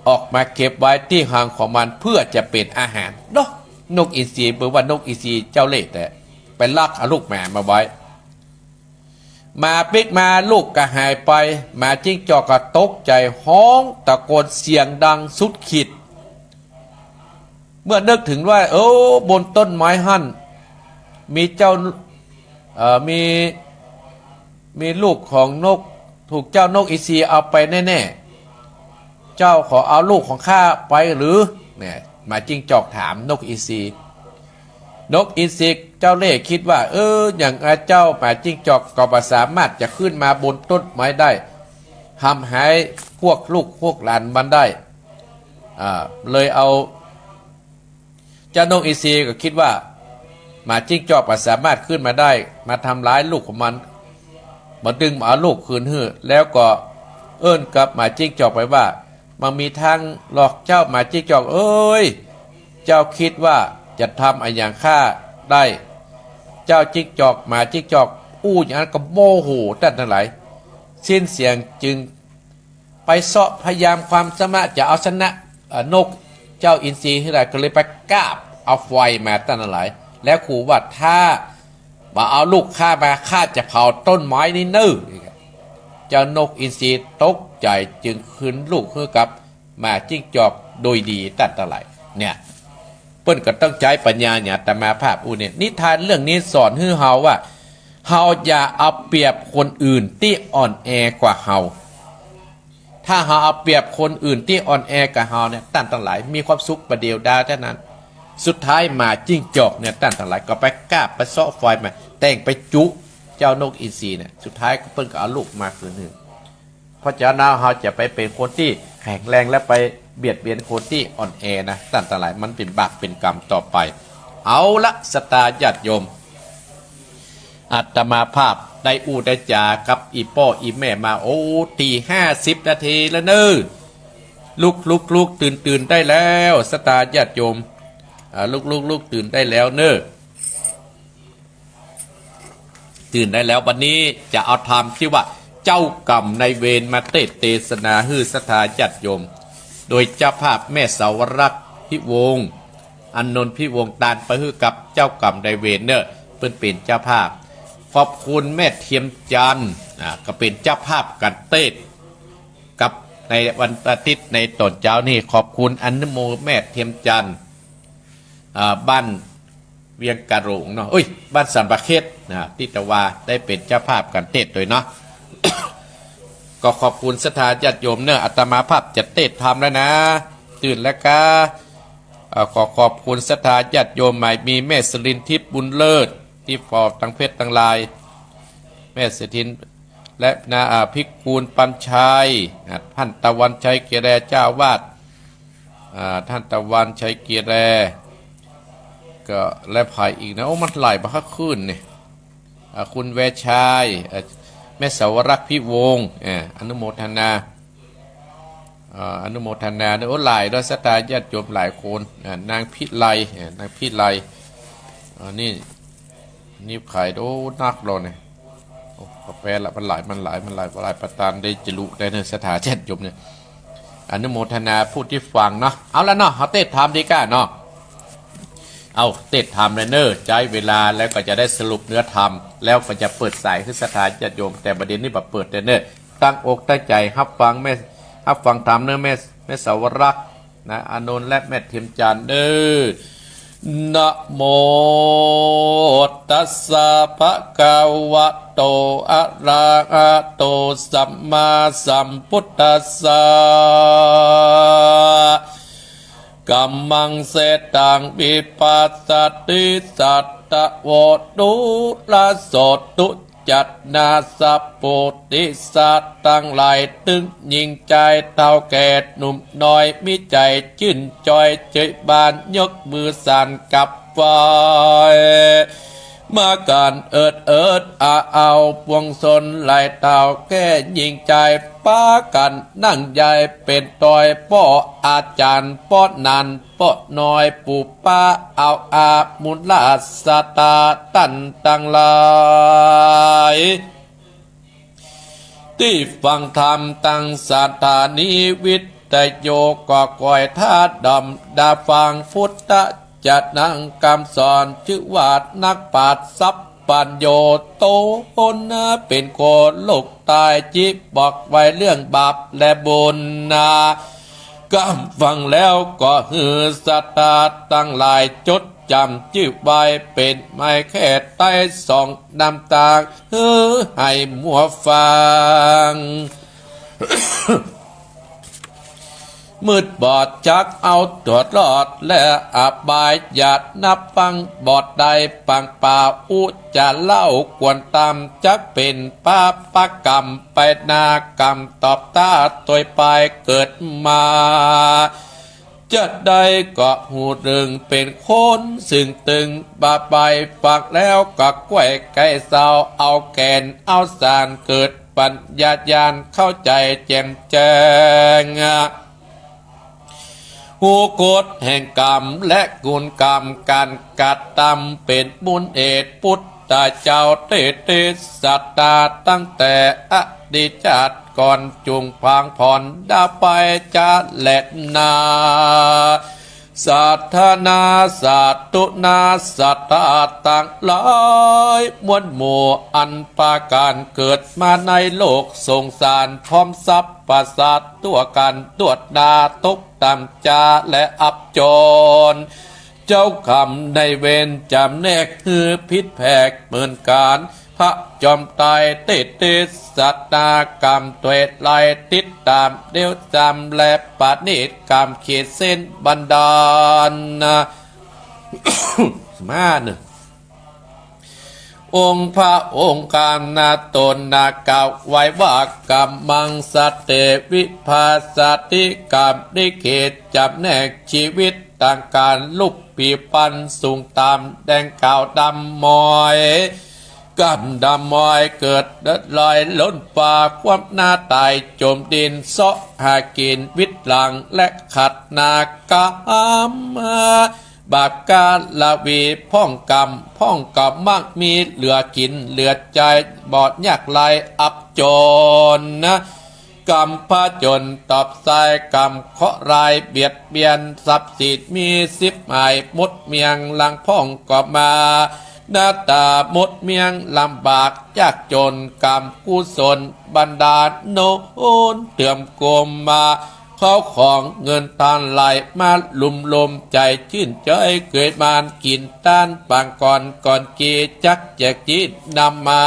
ออกมาเก็บไว้ตี้ฮังของมันเพื่อจะเป๋นอาหารเนาะ นกอินทรี เปิ้นว่านกอินทรีเจ้าเล่ห์แต๊ ไปลักเอาลูกหมามาไว้ หมาปิ๊กมาลูกก็หายไป หมาจิ้งจอกก็ตกใจ๋ฮ้องตะโกนเสียงดังสุดขีด เมื่อนึกเถิงว่า โอ้ บนต้นไม้หั้น มีเจ้า เอ่อ มี มีลูกของนก ถูกเจ้านกอินทรีเอาไปแน่ๆ เจ้าขอเอาลูกของข้าไปหรือ เนี่ย หมาจิ้งจอกถามนกอินทรี นกอินทรีเจ้าเล่ห์กึ๊ดว่า เออ อย่างอาเจ้าหมาจิ้งจอกก็บ่สามารถจะขึ้นมาบนต้นไม้ได้ ทำให้พวกลูกพวกหลานมันได้ อ่า เลยเอา เจ้านกอินทรีก็กึ๊ดว่า หมาจิ้งจอกบ่สามารถขึ้นมาได้ มาทำร้ายลูกของมัน บ่ตึงมาเอาลูกคืนหื้อ แล้วก็เอิ้นกับหมาจิ้งจอกไปว่า บ่มีตางหรอกเจ้าหมาจิ้งจอกเอ้ย เจ้ากึ๊ดว่าจะทำอะหยังข้าได้ เจ้าจิ้งจอก หมาจิ้งจอกอู้อย่างนั้นก็โมโหตันตังหลาย สิ้นเสียงจึงไปเซาะพยายามความสามารถจะเอาชนะ เอ่อ นกเจ้าอินทรีหื้อได้ ก็เลยไปกาบเอาไฟมาตันตังหลาย แล้วขู่ว่าถ้าบ่เอาลูกข้ามา ข้าจะเผาต้นไม้นี้เน่อ เจ้านกอินทรีตกใจ๋จึงคืนลูกหื้อกับหมาจิ้งจอกโดยดีตันตังหลาย เนี่ย เปิ้นก็ต้องใจ๊ปัญญาเนี่ย อาตมาภาพอู้เนี่ย นิทานเรื่องนี้สอนหื้อเฮาว่า เฮาอย่าเอาเปรียบคนอื่นตี้อ่อนแอกว่าเฮา ถ้าเฮาเอาเปรียบคนอื่นตี้อ่อนแอกว่าเฮาเนี่ย ตันตังหลายมีความสุขประเดี๋ยวดาวเต้านั้น สุดท้ายหมาจิ้งจอกเนี่ย ตันตังหลายก็ไปกาบไปเซาะไฟมา แต่งไปจุเจ้านกอินทรีเนี่ย สุดท้ายเปิ้นก็เอาลูกมาคืนหื้อ เพราะฉะนั้นเฮาจะไปเป๋นคนตี้แข็งแรงและไปเบียดเบียนคนตี้อ่อนแอนะ ตันตังหลายมันเป๋นบาปเป๋นกรรมต่อไป เอาละ ศรัทธาญาติโยม อาตมาภาพได้อู้ได้จ๋ากับอี่ป้ออี่แม่มา โอ้ ตีห้าสิบนาทีแล้วเน่อ ลุกลุกลุก ตื่นตื่นได้แล้ว ศรัทธาญาติโยม อ่า ลุกลุกลุก ตื่นได้แล้วเน่อ ตื่นได้แล้ว วันนี้จะเอาธรรมตี้ว่าเจ้ากรรมนายเวรมาเตสน์เตสนาหื้อศรัทธาญาติโยม โดยเจ้าภาพแม่เสาวรักษ์พิวงศ์ อานนท์พิวงศ์ ตานไปหื้อกับเจ้ากรรมนายเวรเน่อ เปิ้นเป๋นเจ้าภาพ ขอบคุณแม่เทียมจันทร์ อ่า ก็เป๋นเจ้าภาพก๋านเตสน์ กับในวันอาทิตย์ในต๋อนเจ๊านี่ ขอบคุณอนุโม แม่เทียมจันทร์ อ่า บ้านเวียงก๋าหลงเนาะ เอ้ย บ้านสันป่าเข็ดนะ ตี้ตะวาได้เป๋นเจ้าภาพก๋านเตสน์โดยเนาะ ก็ขอบคุณศรัทธาญาติโยมเน่อ อาตมาภาพจะเตสน์ธรรมแล้วนะ ตื่นแล้วกา อ่า ขอขอบคุณศรัทธาญาติโยมใหม่ มีแม่สรินทิพย์บุญเลิศ ตี้เฝ้าตังเพชรตังลาย แม่สริน และนะ อ่า พิกูลปัญชัย อ่า ท่านตะวันชัยเกเรเจ้าอาวาส อ่า ท่านตะวันชัยเกเร ก็ และใผอีกนะ โอ้ มันหลายบ่า คักคืนนี่ อ่า คุณแวชัย อ่า แม่เสาวรักษ์พิวงศ์ อ่า อนุโมทนา อ่า อนุโมทนาเน่อ โอ้ หลายเนาะ ศรัทธาญาติโยมหลายคน อ่า นางพิไล อ่า นางพิไล อ่า นี่ นี่ขาย โอ้ นักเนาะเนี่ย โอ้ กาแฟละ มันหลาย มันหลาย มันหลาย หลายประตาน ได้จะลุได้เน่อ ศรัทธาญาติโยมเนี่ย อนุโมทนาผู้ตี้ฟังเนาะ เอาละเนาะ เฮาเตสน์ธรรมดีกว่าเนาะ เอาเตสน์ธรรมเลยเน่อ ใจ๊เวลาแล้วก็จะได้สรุปเนื้อธรรม แล้วก็จะเปิดสายหื้อศรัทธาญาติโยม แต่ประเด็นนี้บ่เปิดเลยเน่อ ตั้งอกตั้งใจ๋ฮับฟังแม่ ฮับฟังธรรมเน่อ แม่ แม่เสาวรักษ์นะ อานนท์และแม่เทียมจันทร์เน่อ นะโมตัสสะ ภะคะวะโต อะระหะโต สัมมาสัมพุทธัสสะ กัมมังเสตัง วิปัสสะติ สัตตะโว ทุระโส ทุจัตนา สัพปุริสะตังหลาย ตึงญิงจายเฒ่าแก่หนุ่มน้อย มีใจ๋จื้นจอยเจิยบาน ยกมือสานกับไหว้ มากั๋นเอิดเอิดอาเอา ปวงชนหลายเฒ่าแก่ญิงจาย ปากั๋นนั่งใหญ่เป๋นตอย ป้ออาจ๋ารย์ป้อหนานป้อน้อย ปู่ป้าเอาอามูลศรัทธาต้านตังหลาย ตี้ฟังธรรมตังสถานีวิทยุ ก็คอยถ้าดำดาฟังพุทธะ จะนั่งกำสอน จื้อว่านักปราชญ์สัพพัญญู ต๋นเป๋นคนโลกตาย จิบอกไว้เรื่องบาปและบุญนา กำฟังแล้วก็หื้อศรัทธาตังหลาย จดจ๋ำจื้อไว้เป๋นไม้แค่ไต้สองน้ำตา หื้อไหมัวฟัง มืดบอดจักเอาตั๋วรอด และอบายอย่านับฟัง บ่ได้ปังป่า อุจจาเล่ากวนตาม จักเป๋นปาปกรรมไปนา กรรมตอบต้าตวยไปเกิดมา จะได้ก็ฮู้เถิงเป๋นคนซึ่งตึง บาปไปฟังแล้วก็ไขว้ไก่เศร้า เอาแก่นเอาสาร เกิดปัญญาญาณ เข้าใจ๋แจ่มแจ้ง ฮู้กฎแห่งกรรมและกุณกรรมก๋านกระตำ เป๋นมูลเหตุ พุทธเจ้าเตสน์เตสน์ศรัทธา ตั้งแต่อดีตชาติก่อน จุ่งผางผ่อนดาไปจาแลนา ศรัทธานาสาธุนาศรัทธาตังหลาย มวลหมู่อันปากั๋นเกิดมาในโลกสงสาร พร้อมสรรพสัตว์ ตั๋วกั๋นตั๋วนา ตกต่ำจาและอับจน เจ้ากรรมนายเวรจ๋ำแนกหื้อผิดแผกเหมือนกั๋น ผจญต๋ายเตสน์เตสน์ศรัทธากรรมตวยหลาย ติดต๋ามเดี่ยวจ๋ำและประณีตกรรมขีดเส้นบันดาลนา มาเน่อ องค์พระองค์การนาต๋นนากล่าวไว้ว่า กัมมังสะเต วิภัสสะติ กรรมลิขิตจ๋ำแนกชีวิต ตางก๋านลุกผิวพรรณสูงต่ำ แดงขาวดำมอย กำดำมอยเกิดลอยล้นฟ้า ความหน้าต๋ายจมดิน เซาะหากิ๋นวิดหลัง และขัดนากรรม บาปกาละวีพ่องกำ พ่องกำมั่งมีเหลือกิ๋นเหลือใจ๊ บ่ยากไร้อับจนนะ กำผจญตอบสาย กำเคราะห์ร้ายเบียดเบียน ทรัพย์สินมีฉิบหาย หมดเมียงหลังพ่องก็มา หน้าต๋าหมดเมียงลำบากยากจน กำกุศลบันดาลโน้นเติมกมมา เข้าของเงินตังหลายมาลุมลม ใจ๋จื้นใจ๋เกยมาน กิ๋นตานปางก่อน ก่อนเกยจักแจกจีนนำมา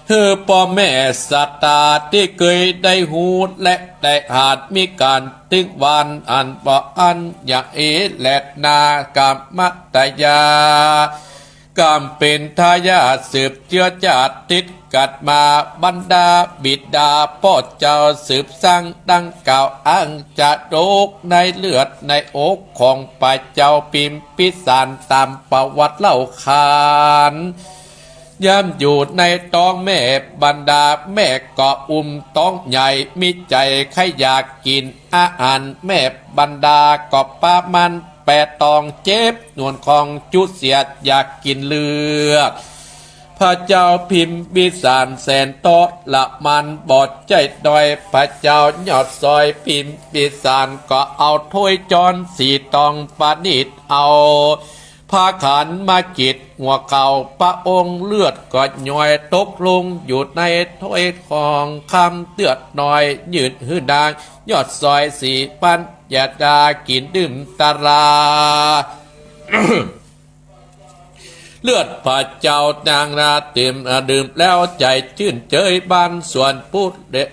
หื้อป้อแม่ศรัทธาตี้เกยได้ฮู้และได้หาด มีก๋านตึงวันอันบ่อั้นอย่างอี้แลนา กำมะตะยา กำเป๋นทายาทสืบเจื้อจาติดกัดมา บรรดาบิดาป้อเจ้าสืบสั่งดังกล่าว อั้งจะโดกในเลือดในอกของป้อเจ้าพิมพิสาร ต๋ามประวัติเล่าขาน ยามอยู่ในต๊องแม่ บรรดาแม่ก็อุ้มต๊องใหญ่ มีใจ๋ใค่อยากกิ๋นอาหาร แม่บรรดาก็ปะมันแปะต๊อง เจ็บหนวลของจุเสียดอยากกิ๋นเลือด ป้อเจ้าพิมพิสารแสนทรมานบ่ใจ้น้อย ป้อเจ้ายอดซอยพิมพิสารก็เอาถ้วยจ๊อนสีตองประณีต เอาผ้าขันมาเก็ดหัวเข่าพระองค์ เลือดก็ย้อยตกลงอยู่ในถ้วยทองคำ เลือดน้อยยื่นหื้อนางยอดซอยสีปัญญาดากิ๋นดื่มตรา เลือดป้อเจ้านางนาเต็มดื่มแล้วใจ๋จื้นเจยบาน ส่วนผู้เดช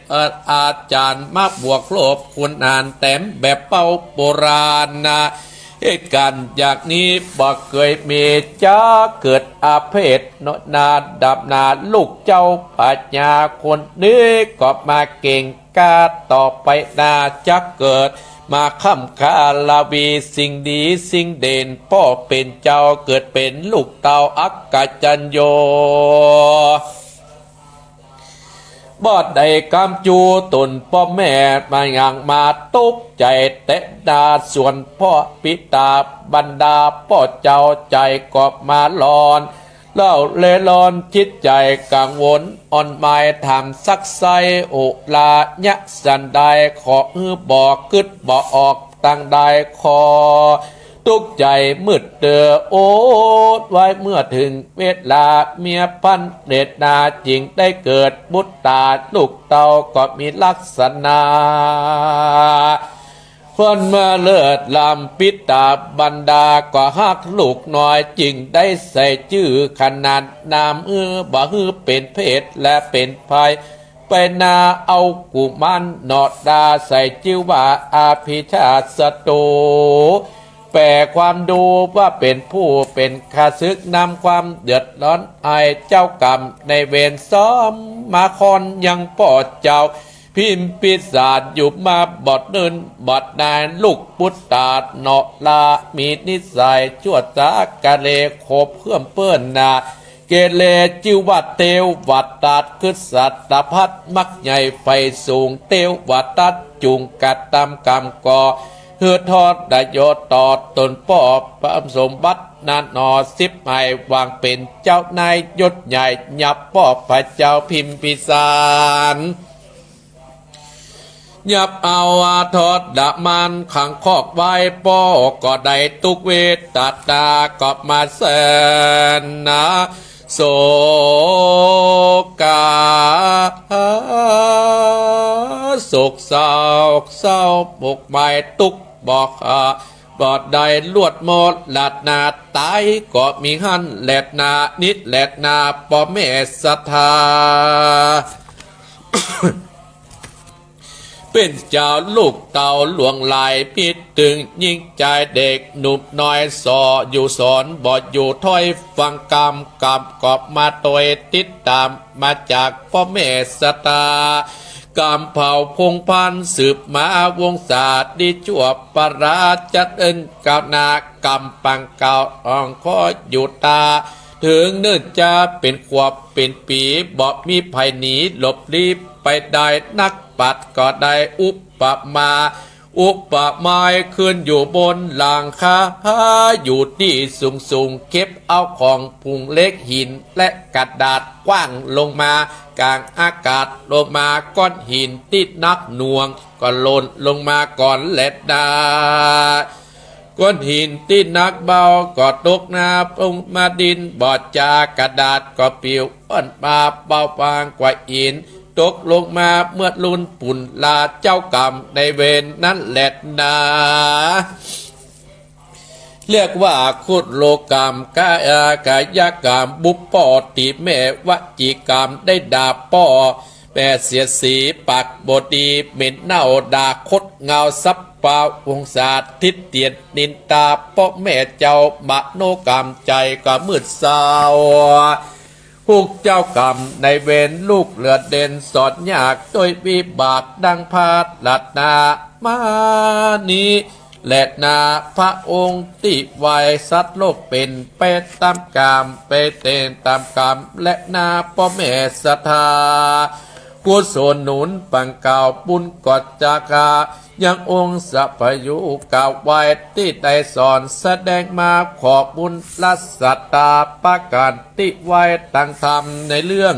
อาจารย์มาบวกลบคุณอ่านแต้มแบบเป้าโบราณนา เหตุก๋ารณ์อย่างนี้บ่เกยมี จะเกิดอาเพศเนาะนาดำนา ลูกเจ้าพญาคนนี้ก็มาเก่ง กาต่อไปนาจะเกิดมาค้ำคาละวี สิ่งดีสิ่งเด่น ป้อเป๋นเจ้าเกิดเป๋นลูกเต้าอักขจัญโญ บ่ได้กำจู๋ต๋นป้อแม่มายังมาตกใจ๋แต๊นา ส่วนป้อปิตาบรรดาป้อเจ้าใจ๋ก็มาร้อน เล่าเล่ร่อนจิตใจ๋กังวลอ่อนไหว ถามซักไซ้อุลาเยียะสันใด ขอหื้อบ่กึ๊ดบ่ออกตางใด ขอตุ๊กใจ๋มืดเตื้อโอดไว้ เมื่อเถิงเวลาเมียพันเดชนา จึงได้เกิดบุตราลูกเต้าก็มีลักษณะ คนมาเลิศล้ำ ปิตาบรรดาก็ฮักลูกน้อย จึงได้ใส่จื้อขนานนาม หื้อบ่หื้อเป๋นเพศและเป๋นภัย ไปนาเอากุมารเนาะดา ใส่จื้อว่าอภิชาตศัตรู แปลความดูว่าเป๋นผู้เป๋นข้าศึก นำความเดือดร้อนให้เจ้ากรรมนายเวร ซ้อมมาค้อนยังป้อเจ้า พิมพิสารอยู่มาบ่เนิ่นบ่นาน ลูกปุตตาเนาะลา มีนิสัยชั่วสาเกเร ขบเคื่อมเปิ้นนา เกเร จื้อว่าเตวทัต คือสัตว์ประเภทมักใหญ่ใฝ่สูง เตวทัตจุ่งกระตำกรรมก่อ หื้อทรยศต่อต๋นป้อ สมบัตินาหนอ ฉิบหายวางเป๋นเจ้านายยศใหญ่ ยับป้อพระเจ้าพิมพิสาร ยับเอาทรมานขังคอกไว้ ป้อก็ได้ตุ๊กข์เวทนาก็มาแสนนา โศกา โศกเศร้า เศร้าหมกหมายตุ๊กข์บ่ขาด บ่ได้ลวดมรณา ต๋ายก็มีหั้นแลนา นิดแลนา ป้อแม่ศรัทธา เป๋นเจ้าลูกเต้าหลวงหลาย มีตึงญิงจายเด็กหนุ่มน้อย ส่ออยู่สอนบ่อยู่ถ้อย ฟังกำ กำก็มาตวยติดต๋าม มาจากป้อแม่ศรัทธา กำเผ่าพงศ์พันธุ์สืบมาวงศา ดีชั่วประราชเจริญก้าวหน้า กำปังเก่าอ่องขออยู่ตา เถิงเนิ่นจะเป๋นขวบเป๋นปี๋ บ่มีใผหนีหลบลี้ไปได้ นักปราชญ์ก็ได้อุปมา อุปไมยขึ้นอยู่บนหลังคา อยู่ตี้สูงๆ เก็บเอาของผงเหล็กหินและกระดาษขว้างลงมา ก๋างอากาศลงมา ก้อนหินตี้หนักหน่วงก็หล่นลงมาก่อนแลนา ก้อนหินตี้หนักเบาก็ตกนาลงมาดิน บ่จา กระดาษก็ปลิวอ้อนมา เบาบางกว่าหิน ตกลงมาเมื่อลุนปุนลาเจ้ากรรมนายเวรนั้นแลนา เรียกว่าคุโลกรรม กายกรรม บุปผาติแม่ วจีกรรม ได้ด่าป้อแม่เสียดสี ปากบ่ดีเหม็นเน่า ด่าคดเงาสัปปะวงศา ทิฏฐินินทาป้อแม่เจ้า มโนกรรม ใจ๋ก็มืดเศร้า ฮุกเจ้ากรรมนายเวร ลูกเหลือเด่นสอนยาก ด้วยวิบากดังพาดลัดนา มานี้แลนา พระองค์ตี้ไหว้สัตว์โลกเป๋น ไปต๋ามกรรม ไปเตนต๋ามกรรมแลนา ป้อแม่ศรัทธา กุศลหนุนปังเกล้า บุญก็จะกา ยังองค์สัพพายุกล่าวไว้ ตี้ได้สอนแสดงมา ขอบุญและศรัทธา ประก๋านตี้ไหว้ตังธรรม ในเรื่อง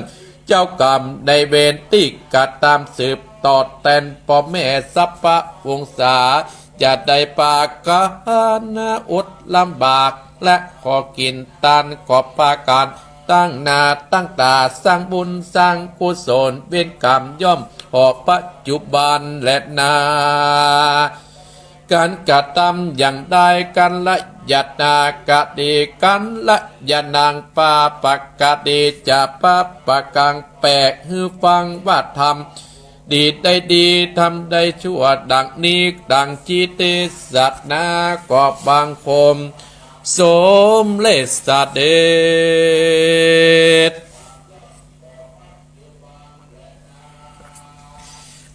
เจ้ากรรมนายเวร ตี้กระตำสืบต่อแตน ป้อแม่สัปปะวงศา จะได้ปากั๋นอดลำบาก และขอกิ๋นตาน ขอปากั๋นตั้งหน้าตั้งต๋า สร้างบุญสร้างกุศล เวรกรรมย่อมพอปัจจุบันแลนา ก๋านกระตำอย่างใด กัลยาณะก็ดี กัลยาณัง ปาปะก็ดี จะปาปะกัง แป๋หื้อฟังว่าธรรมดีได้ดี ธรรมได้ชั่ว ดังนี้ ดังจิตเตสนา ก็บังคมสมเร็จเสด็จ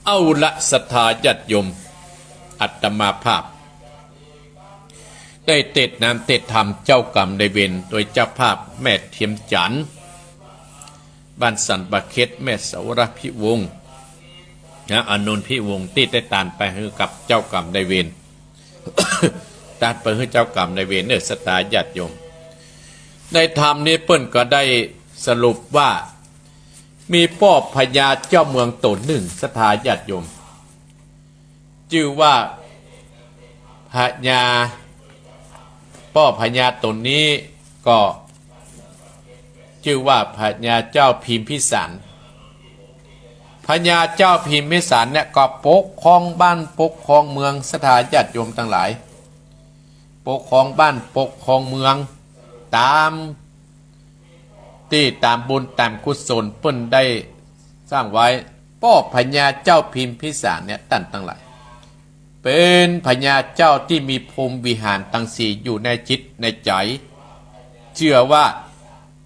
เอาละศรัทธาญาติโยม อาตมาภาพได้เตสน์น้ำเตสน์ธรรมเจ้ากรรมนายเวร โดยเจ้าภาพแม่เทียมจันทร์ บ้านสันป่าเข็ด แม่สาวรพิวงศ์ นะ อานนท์พิวงศ์ ตี้ได้ตานไปหื้อกับเจ้ากรรมนายเวร ตานไปหื้อเจ้ากรรมนายเวรเน่อศรัทธาญาติโยม ในธรรมนี้เปิ้นก็ได้สรุปว่า มีป้อพญาเจ้าเมืองต๋นนึ่ง ศรัทธาญาติโยม จื้อว่าพญา ป้อพญาต๋นนี้ก็จื้อว่าพญาเจ้าพิมพิสาร พญาเจ้าพิมพิสารเนี่ยก็ปกครองบ้านปกครองเมือง ศรัทธาญาติโยมตังหลาย ปกครองบ้านปกครองเมือง ต๋ามตี้ต๋ามบุญต๋ามกุศลเปิ้นได้สร้างไว้ ป้อพญาเจ้าพิมพิสารเนี่ย ต้านตังหลาย เป๋นพญาเจ้าตี้มีพรหมวิหารตังสี่อยู่ในจิตในใจ๋ เจื้อว่า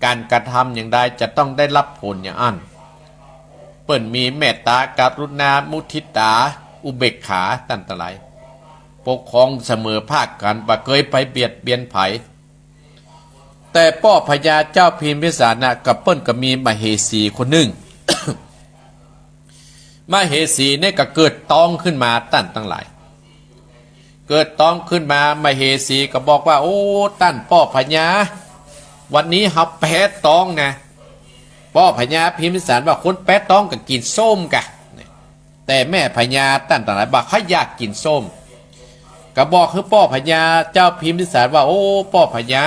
ก๋านกระตำอย่างใดจะต้องได้ฮับผลอย่างอั้น เปิ้นมีเมตตากรุณามุทิตาอุเบกขา ต้านตังหลาย ปกครองเสมอภาคกั๋น บ่เกยไปเบียดเบียนใผ แต่ป้อพญาเจ้าพิมพิสารน่ะ กับเปิ้นก็มีมเหสีคนนึ่ง มเหสีเนี่ยก็เกิดต๊องขึ้นมา ต้านตังหลาย เกิดต๊องขึ้นมา มเหสีก็บอกว่า โอ้ ต้านป้อพญา วันนี้เฮาแป๊ต๊องนะ ป้อพญาพิมพิสารว่า คนแป๊ต๊องก็กิ๋นส้มกะ แต่แม่พญาต้านตังหลายบ่าใค่อยากกิ๋นส้ม ก็บอกหื้อป้อพญาเจ้าพิมพิสารว่า โอ้ ป้อพญา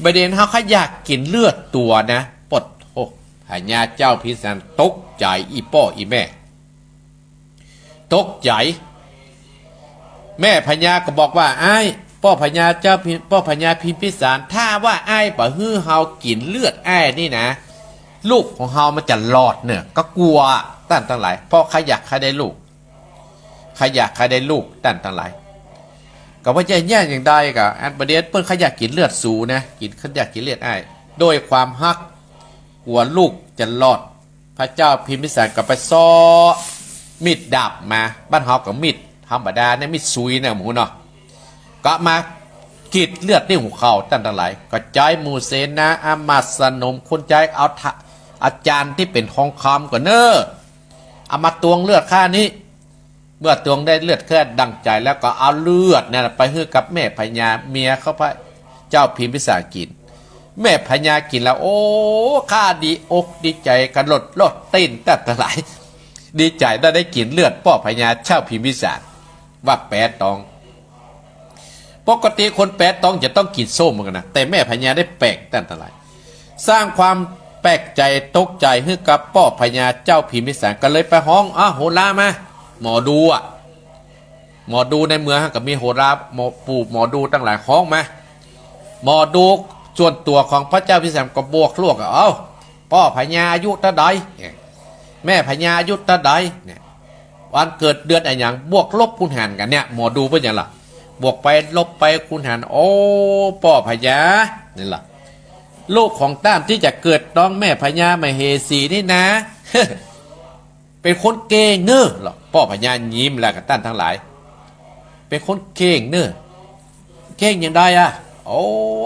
บ่าเดี่ยวนี้เฮาใค่อยากกิ๋นเลือดตั๋วนะ ปดโธ่ พญาเจ้าพิมพิสารตกใจ๋ อี่ป้ออี่แม่ ตกใจ๋ แม่พญาก็บอกว่า อ้าย ป้อพญาเจ้าพิม ป้อพญาพิมพิสาร ถ้าว่าอ้ายบ่หื้อเฮากิ๋นเลือดอ้ายนี่นะ ลูกของเฮามันจะรอดเน่อ ก็กั๋ว ต้านตังหลาย เพราะใค่อยากใค่ได้ลูก ใค่อยากใค่ได้ลูก ต้านตังหลาย ก็ว่าจะแย่อย่างใดก็ อันบ่าเดี่ยวเปิ้นใค่อยากกิ๋นเลือดสูนะ กิ๋น ใค่อยากกิ๋นเลือดอ้าย ด้วยความฮัก กั๋วลูกจะรอด พญาเจ้าพิมพิสารก็ไปเซาะมีดดาบมา บ้านเฮาก็มีดธรรมดาเนี่ย มีดสุยเนี่ยหมู่เนาะ ก็มากรีดเลือดในหัวเข่า ต้านตังหลาย ก็ใจ๊หมู่เสนาอามาตย์สนมคนใจ๊ เอาทะ เอาจานตี้เป๋นทองคำก่อเน่อ เอามาตวงเลือดข้านี้ เมื่อตวงได้เลือดแค่ดังใจ๋แล้วก็เอาเลือดนั่นไปหื้อกับแม่พญา เมียของพระเจ้าพิมพิสารกิ๋น แม่พญากิ๋นแล้ว โอ้ ข้าดีอกดีใจ๋กระโดดโลดเต้นตั๊นตังหลาย ดีใจ๋ได้ ได้กิ๋นเลือดป้อพญาเจ้าพิมพิสาร ว่าแป๋ต๊อง ปกติคนแป๋ต๊องจะต้องกิ๋นส้มเหมือนกั๋นนะ แต่แม่พญาได้แป๋งตั๊นตังหลาย สร้างความแป๋งใจ๋ตกใจ๋หื้อกับป้อพญาเจ้าพิมพิสาร ก็เลยไปฮ้อง อ้าว โหรามา หมอดูอะ หมอดูในเมืองก็มีโหรา หมอปู่หมอดูตังหลายฮ้องมา หมอดูส่วนตั๋วของพระเจ้าพิมพิสารก็บวกลวกอะ เอ้า ป้อพญาอายุเต้าใด แม่พญาอายุเต้าใดเนี่ย วันเกิดเดือนอะหยัง บวกลบคูณหารกั๋นเนี่ย หมอดูเปิ้นหยังล่ะ บวกไปลบไปคูณหาร โอ้ ป้อพญา นี่ล่ะ ลูกของต้านตี้จะเกิดต๊องแม่พญามเหสีนี่นะ เป๋นคนเก่งเน่อ ป้อพญายิ้มแล้วกับต้านตังหลาย เป๋นคนเก่งเน่อ เก่งอย่างใดอะ โอ้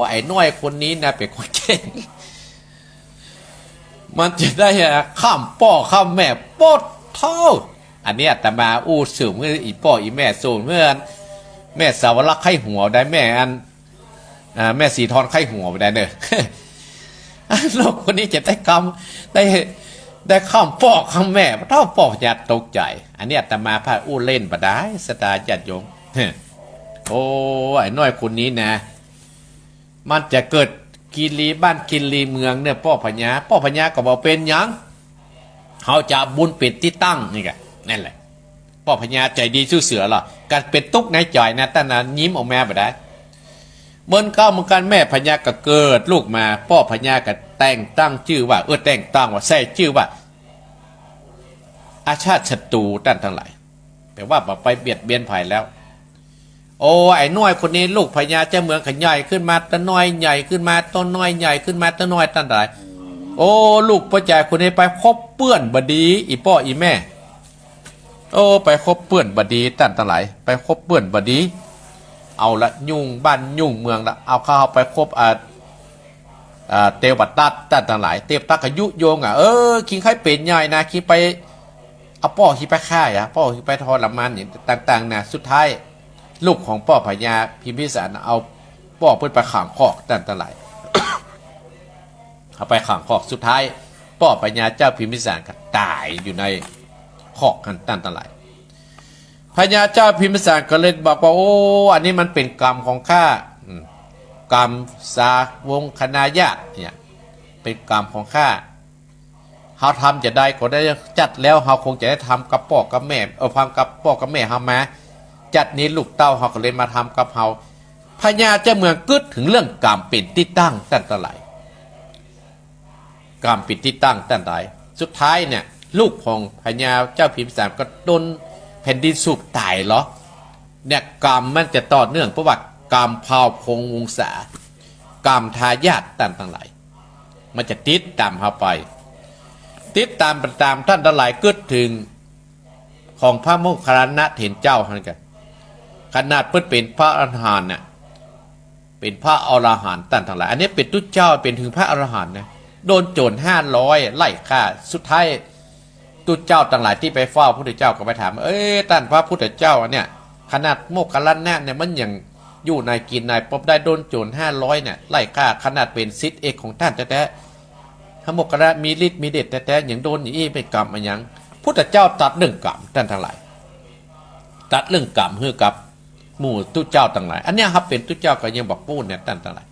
ไอ้น้อยคนนี้นะ เป๋นคนเก่ง มันจะได้อะ ข้ามป้อข้ามแม่ โป๊ดเถ้า อันนี้อาตมาอู้สืบหื้ออี่ป้ออี่แม่ สูตรเมื่อ แม่สาวรักษ์ไข้หัวได้ แม่อัน อ่า แม่สีทอนไข้หัวไปได้เน่อ ลูกคนนี้จะได้กำ ได้ ได้ข้ามป้อข้ามแม่ เถ้าป้อพญาตกใจ๋ อันนี้อาตมาพาอู้เล่นบ่ดาย ศรัทธาญาติโยม โอ้ ไอ้น้อยคนนี้นะ มันจะเกิดกิเลสบ้านกิเลสเมืองเนี่ย ป้อพญา ป้อพญาก็บอกเป๋นหยัง เฮาจะเอาบุญเป๋นตี้ตั้งนี่กะ นั่นแหละ ป้อพญาใจ๋ดีสู้เสือล่ะ ก็เป๋นตุ๊กในใจ๋นะ ต้านนะ ยิ้มออกมาบ่ดาย เหมือนเก่าเหมือนกั๋น แม่พญาก็เกิดลูกมา ป้อพญาก็แต่งตั้งจื้อว่า เออ แต่งตั้งว่า ใส่จื้อว่า อาชาติศัตรู ต้านตังหลาย แป๋ว่าบ่ไปเบียดเบียนใผแล้ว โอ้ ไอ้น้อยคนนี้ ลูกพญาเจ้าเมืองก็ใหญ่ขึ้นมาเต้าน้อย ใหญ่ขึ้นมาเต้าน้อย ใหญ่ขึ้นมาเต้าน้อย ต้านตังหลาย โอ้ ลูกป้อใจ๋คนนี้ไปคบเปื้อนบ่ดี อี่ป้ออี่แม่ โอ้ ไปคบเปื้อนบ่ดี ต้านตังหลาย ไปคบเปื้อนบ่ดี เอาละ ยุ่งบ้านยุ่งเมืองละ เอาเข้าไปคบ อ่า อ่า เตวตัตต์ ต้านตังหลาย เตวตัตต์ก็ยุยงอะ เออ คิงใค่เป๋นใหญ่นะ คิงไป เอาป้อคิงไปฆ่าอะ ป้อคิงไปทรมานอย่างต่างๆ นะ สุดท้าย ลูกของป้อพญาพิมพิสารเอาป้อเปิ้นไปขังคอก ต้านตังหลาย เอาไปขังคอก สุดท้าย ป้อพญาเจ้าพิมพิสารก็ต๋ายอยู่ในคอกหั้น ต้านตังหลาย พญาเจ้าพิมพิสารก็เลยบอกว่า โอ้ อันนี้มันเป๋นกรรมของข้า อืม กรรมสาวงคณาญาติเนี่ย เป๋นกรรมของข้า เฮาทำจะใดก็ได้ จัดแล้วเฮาคงจะได้ทำกับป้อกับแม่ เออ ทำกับป้อกับแม่เฮามา จัดนี้ลูกเต้าเฮาก็เลยมาทำกับเฮา พญาเจ้าเมืองกึ๊ดเถิงเรื่องกรรมเป๋นตี้ตั้ง ต้านตังหลาย กรรมเป๋นตี้ตั้ง ต้านตังหลาย สุดท้ายเนี่ย ลูกของพญาเจ้าพิมพิสารก็โดนแผ่นดินสูบต๋ายเหรอ เนี่ย กรรมมันจะต่อเนื่อง เพราะว่ากรรมพาวพงวงศา กรรมทายาท ต้านตังหลาย มันจะติดต๋ามเฮาไป ติดต๋ามไปต๋าม ต้านตังหลาย กึ๊ดเถิงของพระโมคคัลลานะเถรเจ้าหั้นกะ ขนาดเปิ้นเป๋นพระอรหันต์น่ะ เป๋นพระอรหันต์ ต้านตังหลาย อันนี้เป๋นตุ๊เจ้า เป๋นเถิงพระอรหันต์นะ โดนโจ๋รห้าร้อยไล่ฆ่า สุดท้าย ตุ๊เจ้าตังหลายตี้ไปเฝ้าพุทธเจ้าก็ไปถาม เอ้ย ต้านพระพุทธเจ้า อันเนี่ย ขนาดโมคคัลลานะเนี่ยมันยังอยู่ในกิ๋นในปบได้ โดนโจ๋รห้าร้อยเนี่ยไล่ฆ่า ขนาดเป๋นศิษย์เอกของต้านแต๊ๆ พระโมคคัลลานะมีฤทธิ์มีเดชแต๊ๆ ยังโดนอย่างอี้ เป๋นกรรมอะหยัง พุทธเจ้าตรัสเรื่องกรรม ต้านตังหลาย ตรัสเรื่องกรรมหื้อกับหมู่ตุ๊เจ้าตังหลาย อันเนี้ยครับ เป๋นตุ๊เจ้าก็ยังบ่ฮู้เนี่ย ต้านตังหลาย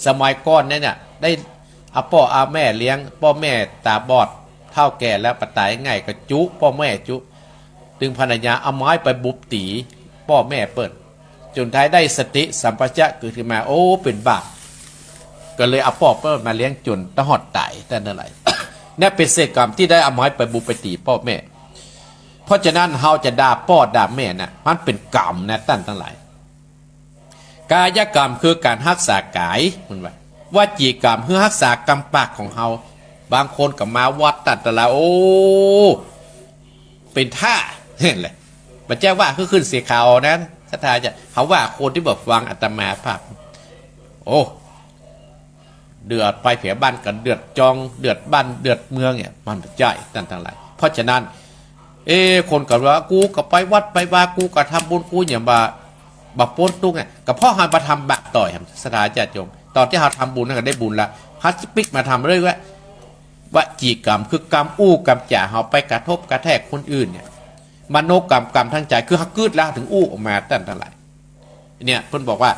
สมัยก่อนเนี่ย ได้เอาป้อเอาแม่เลี้ยง ป้อแม่ต๋าบอด เฒ่าแก่แล้ว ปะต๋ายง่ายก็จุป้อแม่จุ ตึงภรรยาเอาไม้ไปบุบตี๋ป้อแม่เปิ้น จ๋นท้ายได้สติสัมปชัญญะเกิดขึ้นมา โอ้ เป๋นบาป ก็เลยเอาป้อเปิ้นมาเลี้ยงจ๋นตะฮอดต๋าย ต้านตังหลาย เนี่ยเป๋นเศษกรรมตี้ได้เอาไม้ไปบุบไปตี๋ป้อแม่ เพราะฉะนั้นเฮาจะด่าป้อด่าแม่น่ะ มันเป๋นกรรมนะ ต้านตังหลาย กายกรรมคือก๋านฮักษากาย มันว่า วจีกรรมคือฮักษากำปากของเฮา บางคนก็มาวัด ต้านตังหลาย โอ้ เป๋นท่า เห็นเลย บ่ใจ้ว่าคือขึ้นเสียขาวนั้น ศรัทธาจะ เขาว่าคนตี้บ่ฟังอาตมาภาพ โอ้ เดือดไปเผยบ้านกัน เดือดจอง เดือดบ้าน เดือดเมืองเนี่ย มันบ่ใจ้ ต้านตังหลาย เพราะฉะนั้น เอ๊ะ คนก็ว่า กูก็ไปวัดไปวา กูก็ทำบุญ กูหยังบ่ บ่ป๊นตุ๊กข์เนี่ย ก็เพราะเฮาบ่ทำบาปต่อ ศรัทธาญาติโยม ต๋อนตี้เฮาทำบุญนั่นก็ได้บุญละ เฮาจะปิ๊กมาทำเรื่อยว่า วจีกรรม คือกำอู้กำจ๋าเฮาไปกระทบกระแทกคนอื่นเนี่ย มโนกรรม กรรมตางใจ๋ คือเฮากึ๊ดแล้วเฮาเถิงอู้ออกมา ต้านตังหลาย เนี่ย เปิ้นบอกว่า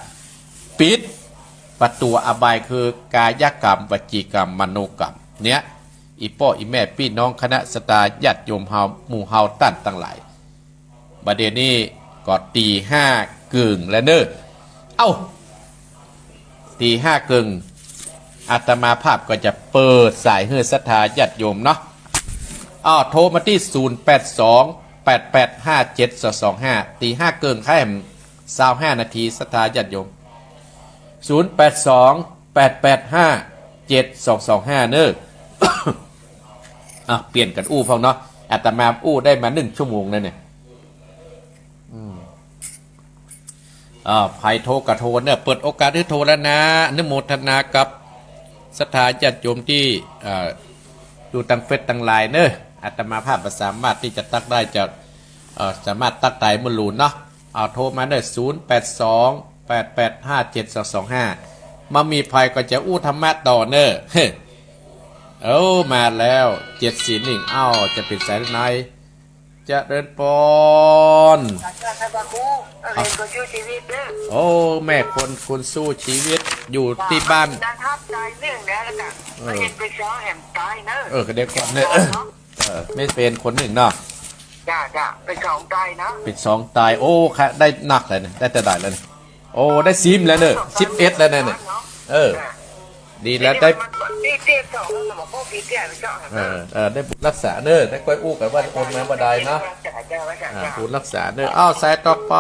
ปิดประตู๋อบาย คือกายกรรม วจีกรรม มโนกรรม เนี่ย อี่ป้ออี่แม่ปี้น้องคณะศรัทธาญาติโยมเฮา หมู่เฮาต้านตังหลาย บ่าเดี่ยวนี้ก็ตี๋ห้าเกิ่งแล้วเน่อ เอ้า ตี๋ห้าเกิ่ง อาตมาภาพก็จะเปิดสายหื้อศรัทธาญาติโยมเนาะ อ้าว โทรมาตี้ ศูนย์แปดสอง แปดแปดห้าเจ็ดสองสองห้า ตี๋ห้าเกิ่ง ใค่แหม ซาวห้านาที ศรัทธาญาติโยม ศูนย์แปดสอง แปดแปดห้าเจ็ดสองสองห้า เน่อ อ่ะ เปลี่ยนกั๋นอู้พ่องเนาะ อาตมาอู้ได้มานึ่งชั่วโมงแล้วเนี่ย อืม อ่า ใผโทรก็โทรเน่อ เปิดโอกาสหื้อโทรแล้วนะ อนุโมทนากับศรัทธาญาติโยมตี้ เอ่อ อยู่ตางเฟซตางไลน์เน่อ อาตมาภาพบ่สามารถตี้จะตั๊กได้ จะ เอ่อ สามารถตั๊กได้เมื่อลูนเนาะ เอาโทรมาเน่อ ศูนย์แปดสอง แปดแปดห้าเจ็ดสองสองห้า บ่มีภัยก็จะอู้ธรรมะต่อเน่อ เอ้า มาแล้ว เจ็ดสี่หนึ่ง เอ้า จะเป๋นสายไหน เจริญปอน โอ้ แม่คน คนสู้ชีวิต อยู่ตี้บ้าน เออ เออ ก็เดี๋ยวก่อนเน่อ เออ แม่เป๋นคนนึ่งเนาะ จ้า จ้า เป๋นสองต๋ายนะ เป๋นสองต๋าย โอ้ ค่ะ ได้นักเลยเนี่ย ได้เต้าใดแล้วเนี่ย โอ้ ได้สิบแล้วเน่อ สิบเอ็ดแล้วเนี่ย เออ ดีแล้ว ได้ เออ เออ ได้บุญรักษาเน่อ ได้ก้อยอู้กั๋นว่าโอนมาบ่าใดเนาะ อ่า บุญรักษาเน่อ อ้าว สายต่อไป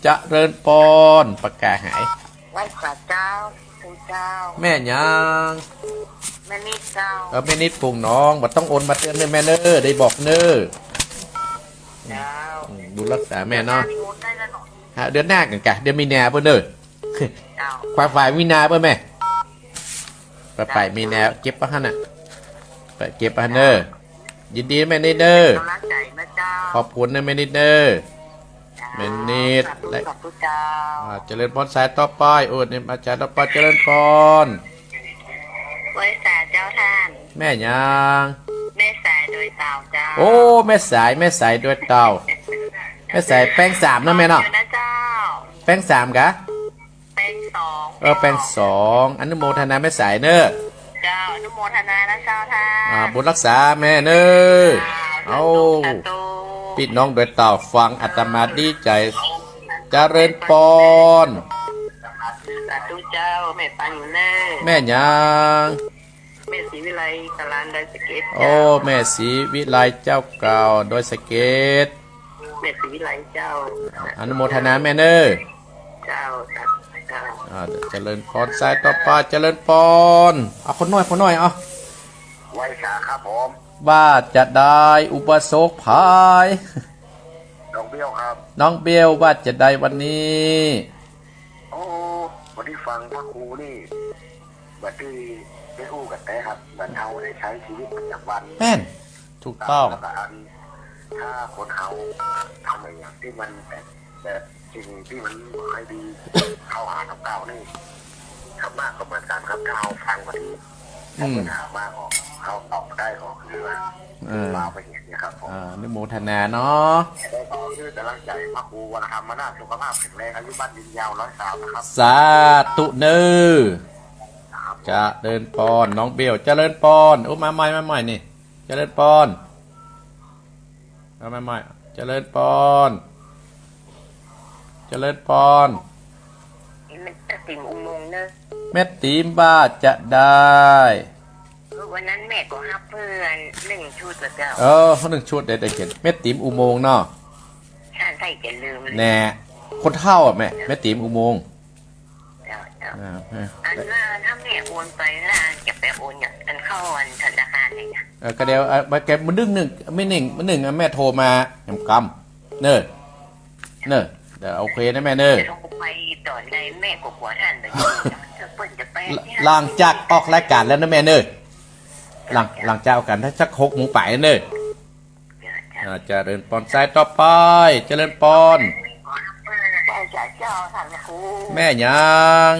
เจริญปอน ปากกาหาย ไหว้สาเจ้า ครูเจ้า แม่หยัง แม่นิดเจ้า เออ แม่นิด ปุงน้อง บ่ต้องโอนมาเตื้อนเน่อแม่เน่อ ได้บอกเน่อ เจ้า อืม บุญรักษาแม่เนาะ เดือนหน้านี่โอนได้แล้วเนาะ ฮะ เดือนหน้ากั๋นกะ เดือนมีนาปู้นเน่อ เจ้า ปลาย ปลายมีนาปู้นแม่ ปลาย ปลายมีนา เก็บปะหั่นน่ะ ไปเก็บปะหั่นเน่อ ยินดีแม่นิดเน่อ กำลังใจนะเจ้า ขอบคุณเน่อแม่นิดเน่อ แม่นิด สาธุ และ สาธุเจ้า อ่า เจริญปอน สายต่อไป โอ้ นี่อาจารย์ต่อไป เจริญปอน ไหว้สาเจ้าต้าน แม่หยัง แม่สายดอยเต่าเจ้า โอ้ แม่สาย แม่สายดอยเต่า แม่สายแป้งสามเนาะแม่เนาะ อยู่นะเจ้า แป้งสามกะ แป้งสอง เออ แป้งสอง อนุโมทนาแม่สายเน่อ เจ้า อนุโมทนานะเจ้าต้าน อ่า บุญรักษาแม่เน่อ เจ้า เอ้า สาธุ ปี้น้องดอยเต่าฟังอาตมาดีใจ๋ เจริญปอน สาธุเจ้า แม่ปันอยู่เน่อ แม่หยัง แม่ศรีวิไล ตลาดดอยสะเก็ด โอ้ เจ้า แม่ศรีวิไลเจ้าเก่า ดอยสะเก็ด แม่ศรีวิไลเจ้า อนุโมทนาแม่เน่อ เจ้า เจ้า อ่า เจริญปอน สายต่อไป เจริญปอน เอาคนน้อย คนน้อย เอา ไหว้สาครับผม ว่าจะใดอุบาสกผาย น้องเบลครับ น้องเบล ว่าจะใดวันนี้ โอ้ วันนี้ฟังพระครูนี่ บัดนี้ได้อู้กั๋นแต๊ครับ เหมือนเฮาได้ใจ๊ชีวิตประจ๋ำวัน แม่น ถูกต้อง แล้วก็อัน ถ้าคนเฮาทำอะหยังตี้มันแบบ แบบสิ่งตี้มันบ่ค่อยดี เข้าหากับเก่านี่ ธรรมะก็เหมือนกั๋นครับ ถ้าเฮาฟังบัดนี้ อืม ถ้าเปิ้นถามมาก็ เฮาตอบได้ก็คือว่า เออ ว่าไปอย่างนี้ครับผม อ่า อนุโมทนาเนาะ แล้วก็คือกำลังใจพระครูวรธรรมนาถ สุขภาพแข็งแรง อายุมั่นยืนยาว ร้อยสามนะครับ สาธุเน่อ ครับ เจริญปอน น้องเบล เจริญปอน โอ้ มาใหม่ มาใหม่นี่ เจริญปอน เอามาใหม่ เจริญปอน เจริญปอน มันจะติ่มอุโมงค์เนอะ แม่ติ๋มว่าจะใด เออ วันนั้นแม่ก็ฮับเปิ้นนึ่งชุดแล้วเจ้า เออ นึ่งชุด เดี๋ยว เดี๋ยวเขียน แม่ติ๋มอุโมงค์เนาะ ใช่ ใช่ อย่าลืม แน่ คนเฒ่าอะแม่ แม่ติ๋มอุโมงค์ เจ้า เจ้า อ่า อ่า อันว่าถ้าแม่โอนไปนะ จะไปโอนอย่าง อันเข้าอันธนาคารไหนนะ เออ ก็เดี๋ยว เออ มาแกมื้อนึ่ง มื้อนึ่ง มื้อนึ่ง แม่โทรมา แหมกำ เน่อ เน่อ เดี๋ยวโอเคนะแม่เน่อ เดี๋ยวโทรไปต๋อนใดแม่ก็กลัวต้านไป เปิ้นจะไปเนี่ย หลังจากออกรายก๋านแล้วนะแม่เน่อ หลัง หลังจากออกรายก๋านสักหกโมงปลายเน่อ เจ้า อ่า เจริญปอน สายต่อไป เจริญปอน ไหว้สาเจ้าต้านพระครู แม่หยัง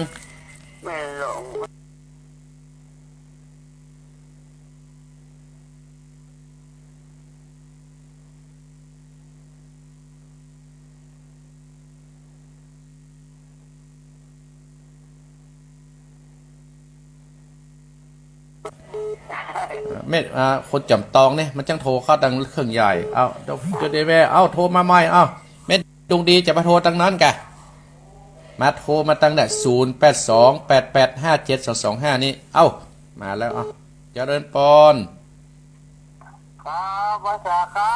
แม่หลง แม่ อ่า คนจ๋ำตองเนี่ย มันจั้งโทรเข้าตังเครื่องใหญ่ เอ้า เดี๋ยว เดี๋ยวแม่ เอ้า โทรมาใหม่ เอ้า แม่ดวงดีจะมาโทรตังนั้นกะ มาโทรมาตังเนี่ย ศูนย์แปดสอง แปดแปดห้าเจ็ดสองสองห้า นี่ เอ้า มาแล้ว เอ้า เจริญปอน ครับ ไหว้สาครั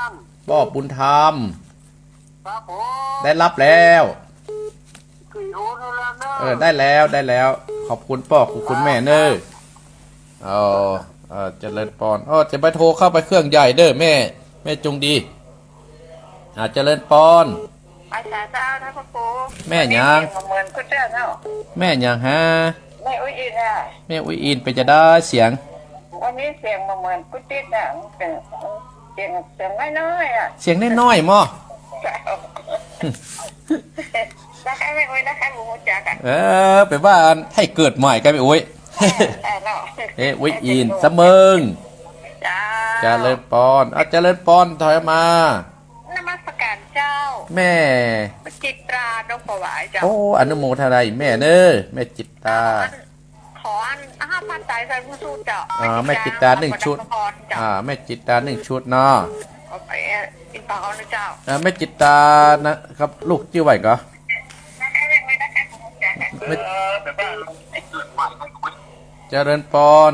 บ ป้อบุญธรรม ครับผม ได้รับแล้ว กี่โอนแล้วเนอะ เออ ได้แล้ว ได้แล้ว ขอบคุณป้อ ขอบคุณแม่เนอะ ครับ เออ เออ เจริญปอน เออ จะไปโทรเข้าไปเครื่องใหญ่เด้อแม่ แม่จงดี อ่า เจริญปอน ไหว้สาเจ้าต้านพระครู แม่หยัง วันนี้เสียงเหมือนกุ๊ดเตี้ยเนาะ แม่หยังฮะ แม่อุ๊ยอินอ่ะ แม่อุ๊ยอินเป๋นจะใดเสียง วันนี้เสียงเหมือนกุ๊ดเตี้ยอ่ะ มันเป๋นเสียง เสียงน้อยๆ อ่ะ เสียงน้อยๆ หม้อ เจ้า แล้วใค่แม่อุ๊ย แล้วใค่บ่ฮู้จักอ่ะ เออ แป๋ว่าอันหื้อเกิดใหม่กะแม่อุ๊ย เออ เออเนาะ เอ๊ะ อุ๊ยอิน สะเมิง เจ้า เจริญปอน อ่ะ เจริญปอน ถอยมา นมัสการเจ้า แม่ จิตรา ดงผวาเจ้า โอ้ อนุโมทนาแม่เนอะ แม่จิตรา ขออัน ขออัน อาหารพานต๋ายใส่บุญสูตรเจ้า อ่า แม่จิตราหนึ่งชุด ขอพรเจ้า อ่า แม่จิตราหนึ่งชุดเนาะ เอาไป เอ่อ กิ๋นปลาเอานะเจ้า อ่า แม่จิตรานะครับ ลูกจื้อว่าหยังก่อ แม่ เจริญปอน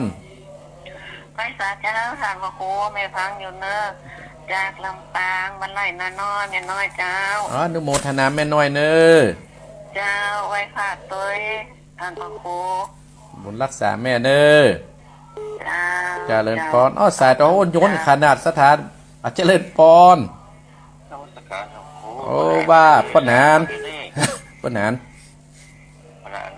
ไหว้สาเจ้าต้านพระครู แม่ฟังอยู่เนอะ จากลำปาง บ้านไร่นาน้อย แม่น้อยเจ้า อ๋อ อนุโมทนาแม่น้อยเนอะ เจ้า ไหว้พระตวย ต้านพระครู บุญรักษาแม่เนอะ เจ้า เจริญปอน เจ้า อ้อ สายต่อ โอ้ โยนขนาดสถาน อ่ะ เจริญปอน นมัสการครับ โอ้ โอ้ ว่าป้อหนาน ป้อหนาน ป้อหนาน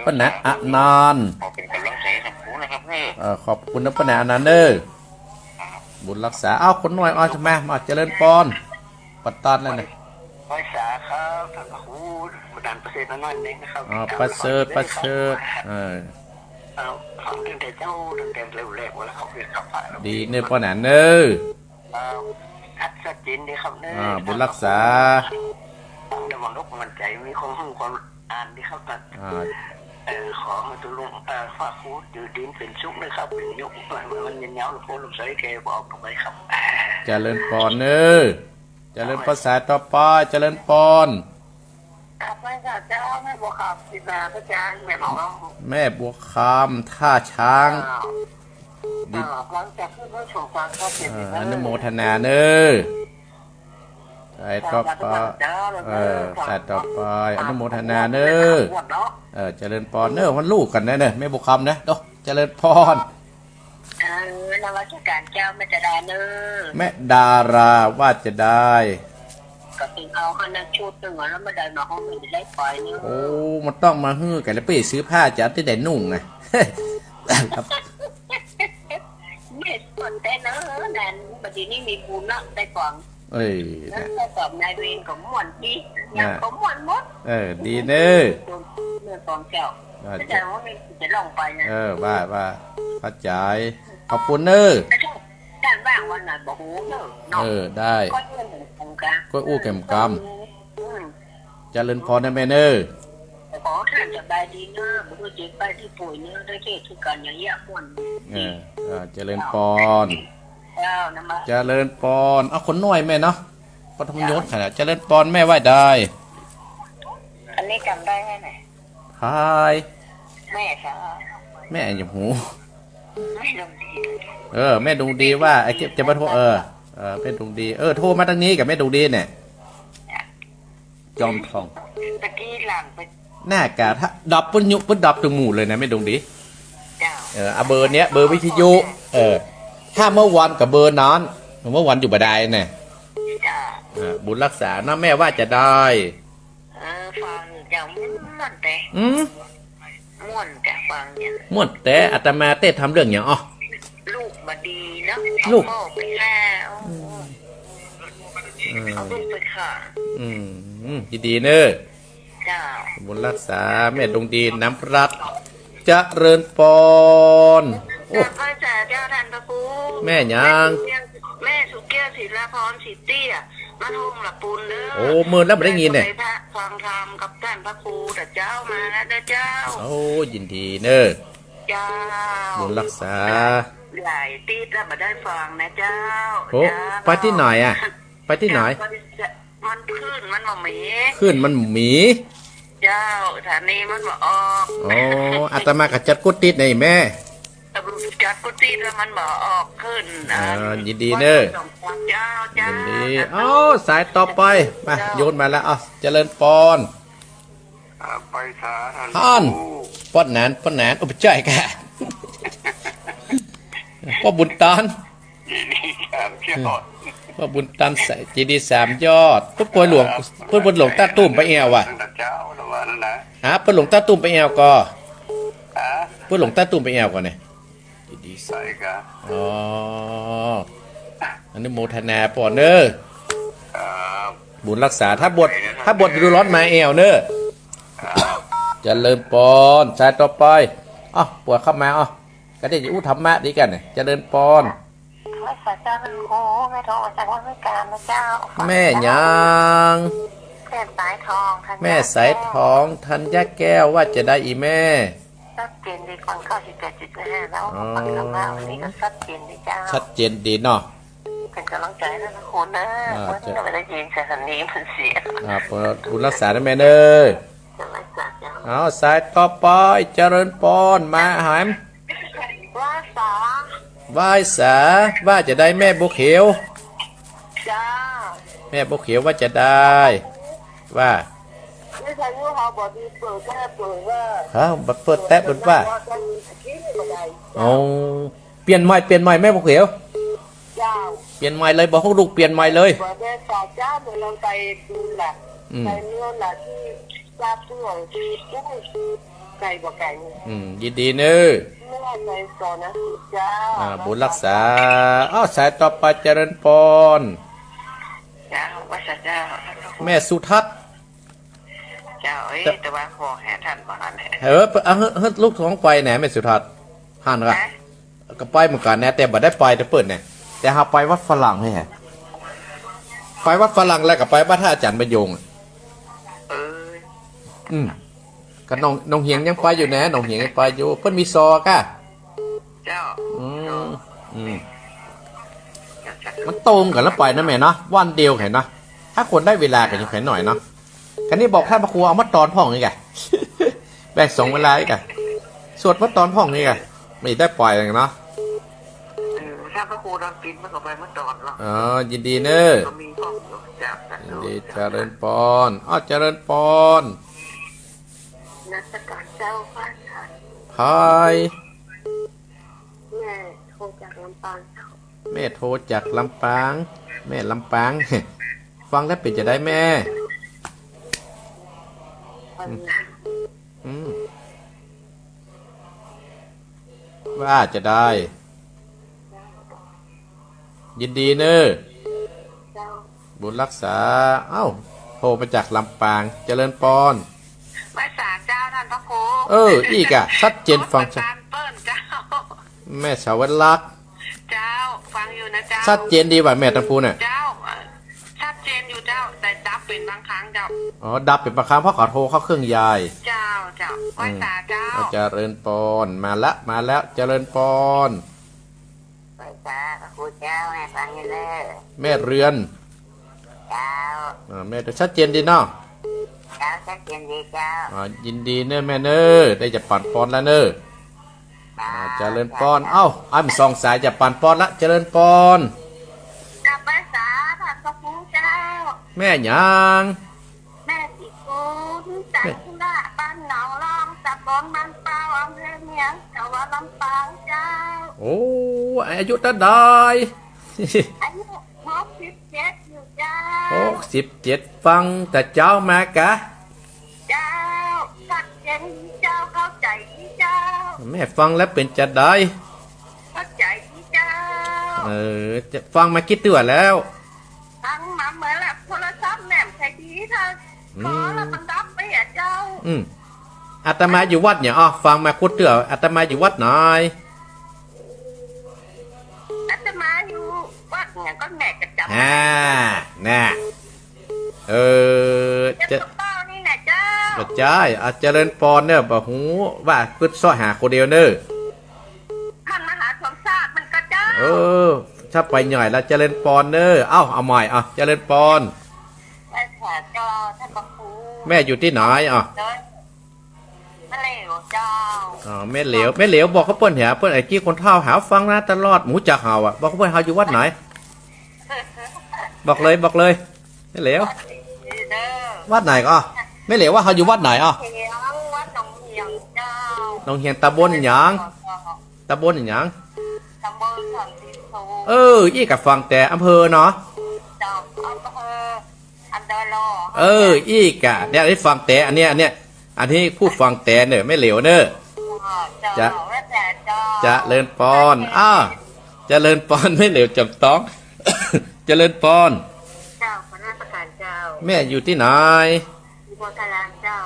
ป้อหนานอนันต์ ขอเป๋นก๋ำลังใจ๋ต้านพระครูนะครับเนอะ เออ ขอบคุณนะป้อหนานอนันต์เนอะ ครับ บุญรักษา เอ้า คนน้อย เอ้า จะมา มา เจริญปอน ปัดตานแล้วเนี่ย ไหว้สาครับ ต้านพระครู ป้อหนานประเสริฐน้อยเองนะครับ อ๋อ ประเสริฐ ประเสริฐ เออ เอา ฟังตั้งแต่เจ๊า ตั้งแต่แรกๆ มาแล้วครับ เรียนกับพระ ดีเนอะ ป้อหนานเนอะ เอ่อ อัศจรรย์ดีครับเนอะ อ่า บุญรักษา ระวังอกระวังใจ๋ มีความรู้ความอ่านดีครับ อ่า เอ่อ ขอหื้อตุ๊ลุง เอ่อ พระครูอยู่ดีเป๋นสุขนะครับ เป๋นยุค มันยืนยาว หลวงปู่หลวงใสแกบอกเอาไว้ครับ เจริญปอนเนอะ เจริญปอน สายต่อไป เจริญปอน ครับ ไหว้สาเจ้า แม่บัวคำ จิตรา พระอาจารย์ แม่บัวคำ แม่บัวคำ ท่าช้าง เจ้า ดี เจ้า หลังจากขึ้นรถส่งความครับ เอ่อ อนุโมทนาเนอะ สายต่อไป เจ้า เออ สายต่อไป อนุโมทนาเนอะ เออ เจริญปอนเนอะ มันลูกกั๋นนะเนี่ย แม่บัวคำนะ เนาะ เจริญปอน เออ นมัสการเจ้า แม่จิตราเนอะ แม่ดาราว่าจะได้ ก็เป๋นเอาหั้นนะ ชุดนึ่งอะ แล้วบ่ได้มาห้อง บ่ได้ไปเนอะ โอ้ มันต้องมาหื้อกั๋น แล้วไปซื้อผ้าจะเอาตี้ใดนุ่งนะ แม่สนแต่เนอะ นั้น บัดนี้มีบุญเนาะ ได้ของ เอ้ย แล้ว นะ เจ้ากรรมนายเวรก็ม่วนดี น่ะ หยังก็ม่วนหมด เออ ดีเนอะ เรื่องของเจ้า อ่า อาจารย์ว่าไม่จะลองไปนะ เออ ว่า ว่า เข้าใจ๋ ขอบคุณเนอะ อาจารย์ว่างวันไหนบอก โห เนอะ เนาะ เออ ได้ ก็เรื่องของกัน ก็อู้แก่มกำ อืม เจริญปอนนะแม่เนอะ ขอต้านสบายดีเนอะ บ่ฮู้จักไปตี้ป่วยเนอะ ได้เทศน์คือกั๋น อย่าเยียะม่วน เออ เออ เจริญปอน เจ้า นมัส เจริญปอน เอาคนน้อยแม่เนาะ ปฐมยศขนาด เจริญปอน แม่ว่าจะได้ อันนี้จ๋ำได้ไหมเนี่ย ใผ แม่สาว แม่อย่าหู แม่ดวงดี เออ แม่ดวงดีว่า ไอ้เก็บจะมาโทร เออ เออ แม่ดวงดี เออ โทรมาตังนี้กับแม่ดวงดีเนี่ย จอมทอง ตะกี้หลังไป หน้ากาถ้าดับปุ๊บยุบปุ๊บดับตึงหมู่เลยนะแม่ดวงดี เจ้า เออ เอาเบอร์เนี้ย เบอร์วิทยุ เออ ถ้าเมื่อวานกับเบอร์นั้น เมื่อวานอยู่บ่ได้เนี่ย เจ้า เออ บุญรักษานะแม่ว่าจะได้ เออ ฟังเจ้าม่วนแต่ อืม ม่วนแต่ฟังเนี่ย ม่วนแต่ อาตมาเต้ทำเรื่องหยัง อ๋อ ลูกบ่ดีเนาะ ลูก เอาพ่อไปฆ่า อืม อืม เอาลูกไปขาย อืม ยินดีเนอะ เจ้า บุญรักษา แม่ดวงดี น้ำรัตน์ เจริญปอน โอ้ กราบไหว้สาเจ้าท่านพระครู แม่หยัง แม่สุเกี้ยว แม่สุเกี้ยว ศิลาพร ศรีเตี้ย บ้านห้องละปูนเด้อ โอ้ เมินแล้วบ่ได้ยินเนี่ย พระฟังธรรมกับท่านพระครูแต่เจ้ามาแล้วนะเจ้า โอ้ ยินดีเนอะ เจ้า บุญรักษา หลายติดแล้วบ่ได้ฟังนะเจ้า โอ้ เจ้า ไปตี้ไหนอะ ไปตี้ไหน มันคลื่นมันบ่มี คลื่นมันบ่มี เจ้า สถานีมันบ่ออก อ๋อ อาตมาก็จัดกุฏิในแม่ จัดกุฏิแล้วมันบ่ออกคลื่น อ่า ยินดีเนอะ เจ้า เจ้า ยินดี สาธุ เอ้า สายต่อไป มา เจ้า โยนมาแล้ว เอ้า เจริญปอน อ่า ไปสา ท่าน ปอนหนาน ปอนหนาน โอ้ บ่ใจ้ก่ะ ป้อบุญตัน เจดีย์สามยอด ป้อบุญตันใส่เจดีย์สามยอด เปิ้นปวยหลวง เปิ้นปวยหลวงต๋าตุ้มไปแอ่วว่ะ ตั้งแต่เจ๊าแล้วว่านั่นนะ ฮะ เปิ้นหลวงต๋าตุ้มไปแอ่วก่อ ฮะ เปิ้นหลวงต๋าตุ้มไปแอ่วก่อเนี่ย เจดีย์สาม ใส่ก่ะ อ๋อ อนุโมทนาปอนเนอะ ครับ บุญรักษา ถ้าบวช ถ้าบวชฤดูร้อนมาแอ่วเนอะ ครับ เจริญปอน สายต่อไป อ้าว ปวยเข้ามา อ้าว ก็ได้อู้ธรรมะดีกันเนี่ย เจริญปอน ไหว้สาเจ้าพระครู แม่โทรจากวัดห้วยกาญนะเจ้า แม่หยัง แม่สายทอง ธัญญาแก้ว แม่สายทอง ธัญญาแก้ว ว่าจะใดอีแม่ ชัดเจนดี ฟังเก้าสิบเจ็ดจุดห้าแล้ว อ๋อ ฟังธรรมะวันนี้ก็ชัดเจนดีเจ้า ชัดเจนดีเนาะ เป็นกำลังใจให้นะคุณนะ อ่า ว่า เจ้า จะไม่ได้ยินสถานีมันเสีย อ่า บุญรักษานะแม่เนอะ จะรักษาเจ้า เอา สายต่อไป เจริญปอน มาหาม ไหว้สา ไหว้สา ว่าจะใดแม่บัวเขียว จ้า แม่บัวเขียวว่าจะใด ว่า ไม่ใช่ว่าเขาบอกดีเปิดแม่เปิดว่า ฮะ บ่เปิดแต๊เปิ้นว่า ว่าจะมีกินบ่ได้ อ๋อ เปลี่ยนใหม่ เปลี่ยนใหม่แม่บัวเขียว เจ้า เปลี่ยนใหม่เลย บอกพวกลูกเปลี่ยนใหม่เลย บอกแม่สาเจ้า เดี๋ยวลองไปดูล่ะ อืม ไปเมืองล่ะที่ ไกลบ่ไกล อืม ยินดีเนอะ ไม่ว่าไกลสอนนะเจ้า อ่า บุญรักษา อ้าว สายต่อไปเจริญปอน เจ้า ไหว้สาเจ้า แม่สุทัศน์ เจ้า เอ้ย แต่ว่าขอให้ท่านมาหันแหละ เออ เอา เฮ้ย เฮ้ย ลูกของไปไหนแม่สุทัศน์ หันก่ะ ฮะ ก็ไปเหมือนกั๋นนะ แต่บ่ได้ไปแต่เปิ้นเนี่ย แต่เฮาไปวัดฝรั่งนี่ฮะ ไปวัดฝรั่งแล้วก็ไปวัดท่าอาจารย์บรรยง เออ อืม ก็หนอง หนองเหียงยังไปอยู่นะ หนองเหียงยังไปอยู่ เปิ้นมีซอก่ะ เจ้า อืม อืม มันตรงกั๋นแล้วไปนะแม่เนาะ วันเดียวแค่เนาะ ถ้าคนได้เวลาก็ยังแค่หน่อยเนาะ คันนี้บอกท่านพระครูเอามาตอนพ่องนี่ก่ะ แบ่งสองเวลานี่ก่ะ สวดมาตอนพ่องนี่ก่ะ ไม่ได้ปล่อยเลยเนาะ เออ ถ้าพระครูนอนกินมันก็ไปเมื่อตอนเนาะ อ๋อ ยินดีเนอะ ก็มีพ่องอยู่ จ้ะ สาธุ ยินดี เจริญปอน อ้าว เจริญปอน นมัสการเจ้าค่ะ ฮาย แม่โทรจากลำปางเจ้า แม่โทรจากลำปาง แม่ลำปาง ฟังแล้วเป๋นจะใดแม่ อืม อืม ว่าจะใด ยินดีเนอะ เจ้า บุญรักษา เอ้า โทรมาจากลำปาง เจริญปอน ไหว้สาเจ้าท่านพระครู เออ อี้ก่ะ ชัดเจนฟังชัด เปิ้นเจ้า แม่สาวรักษ์ เจ้า ฟังอยู่นะเจ้า ชัดเจนดีว่ะแม่ตังพูนน่ะ เจ้า ชัดเจนอยู่เจ้า แต่ดับเป๋นบางครั้งเจ้า อ๋อ ดับเป๋นบางครั้งเพราะเขาโทรเข้าเครื่องยาย เจ้า เจ้า ไหว้สาเจ้า อืม เจริญปอน มาละ มาแล้ว เจริญปอน ไหว้สาพระครูเจ้า แม่ฟังอยู่เนอะ แม่เรือน เจ้า อ่า แม่ชัดเจนดีเนาะ เจ้า ชัดเจนดีเจ้า อ่า ยินดีเนอะแม่เนอะ ได้จะปันปอนแล้วเนอะ เจ้า อ่า เจริญปอน เจ้า เอ้า อ้ำสองสายจะปันปอนละ เจริญปอน กราบไหว้สาท่านพระครูเจ้า แม่หยัง แม่พิกูล จาก แม่ บ้านหนองลอง ตำบลบ้านเป้า อำเภอเมือง จังหวัดลำปางเจ้า โอ้ อายุเต้าใด อายุหกสิบเจ็ดอยู่เจ้า หกสิบเจ็ด ฟังแต่เจ๊ามากะ เจ้า ชัดเจนดีเจ้า เข้าใจ๋ดีเจ้า แม่ฟังแล้วเป๋นจะใด เข้าใจ๋ดีเจ้า เออ จะฟังมากี่เตื้อแล้ว ฟังมาเมื่อไหร่ อืม ขอละมันดับไปอะเจ้า อืม อาตมาอยู่วัดหยัง อ้อ ฟังมากู้เตื้อ อาตมาอยู่วัดไหน อาตมาอยู่วัดหยังก็แม่ก็จ๋ำ อ่า น่ะ เออ เจ้า เจ้า เป้านี่นะเจ้า บ่ใจ้ อ่ะ เจริญปอนเน่อ บ่ฮู้ว่าปึกษาหาคนเดียวเน่อ ท่านมหาสมชาติมันก็เจ้า เออ ถ้าไปใหญ่ละ เจริญปอนเน่อ เอ้า เอาใหม่ อ่ะ เจริญปอน ไปค่ะเจ้า ท่านพระครู แม่อยู่ตี้ไหน อ่ะ เจ้า แม่เหลวเจ้า อ๋อ แม่เหลว แม่เหลว บอกเขาเปิ้นเหีย เปิ้นไอ้กี้คนเฒ่าหาฟังนะตลอด หมู่จักเฮาอ่ะ บอกเขาเปิ้นเฮาอยู่วัดไหน บอกเลย บอกเลย แม่เหลว วัดไหนเน่อ วัดไหนก็ แม่เหลวว่าเฮาอยู่วัดไหนอ่ะ วัดหนองเหียง วัดหนองเหียงเจ้า หนองเหียงตำบลหยัง ตำบลหยัง ตำบลสันติสุข เออ อี้กะฟังแต่อำเภอเนาะ เจ้า อำเภออันดอยหล่อ เออ อี้กะ เนี่ย ได้ฟังแต่อันเนี้ย อันเนี้ย อันนี้ผู้ฟังแต่เน่อ แม่เหลวเน่อ เจ้า เจ้า เจริญปอน อ้าว เจริญปอน แม่เหลวจ๋อมตอง เจริญปอน เจ้า ขอนมัสการเจ้า แม่อยู่ตี้ไหน อยู่โพธารามเจ้า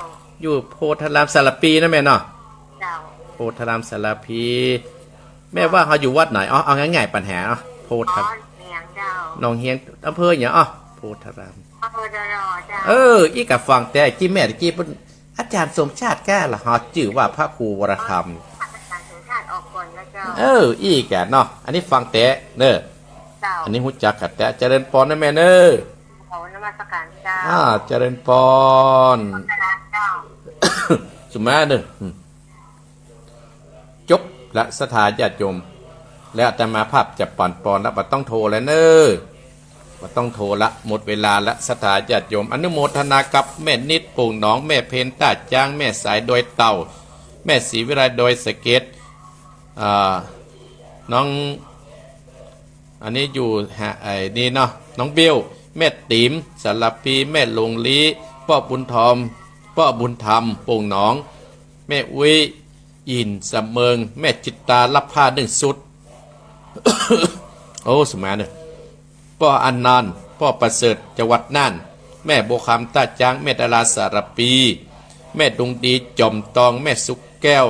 อยู่โพธารามสารภีนะแม่เนาะ เจ้า โพธารามสารภี แม่ว่าเฮาอยู่วัดไหน อ๋อ เอาง่ายๆ ปัญหา อ๋อ โพธาราม อ๋อ หนองเหียงเจ้า หนองเหียง อำเภอหยัง อ๋อ โพธาราม อำเภอดอยหล่อเจ้า เออ อี้กะฟังแต่กี้แม่ตะกี้เปิ้น อาจารย์สมชาติก้าละ เฮาจื้อว่าพระครูวรธรรม อาจารย์สมชาติออกก่อนนะเจ้า เออ อี้กะเนาะ อันนี้ฟังแต่เน่อ เจ้า อันนี้ฮู้จักกะแต่ เจริญปอนนะแม่เน่อ ขอนมัสการเจ้า อ่า เจริญปอน เจ้า สุมาเน่อ อืม จบละศรัทธาญาติโยม แล้วอาตมาภาพจะปั๋นปอนละ บ่ต้องโทรแล้วเน่อ บ่ต้องโทรละ หมดเวลาละ ศรัทธาญาติโยม อนุโมทนากับแม่นิดโป่งหนอง แม่เพ็ญต้าจ๊าง แม่สายดอยเต่า แม่ศรีวิไลดอยสะเก็ด อ่า น้อง อันนี้อยู่หา ไอ้นี่เนาะ น้องเบี้ยว แม่ติ๋มสารภี แม่หลงลี้ ป้อบุญธรรม ป้อบุญธรรมโป่งหนอง แม่อุ๊ย อินสะเมิง แม่จิตตา รับผ้านึ่งชุด โอ้ สุมาเน่อ ป้ออนันต์ ป้อประเสริฐ จังหวัดน่าน แม่บัวคำ ต้าจ๊าง แม่ดารา สารภี แม่ดวงดี จ๋อมตอง แม่สุขแก้ว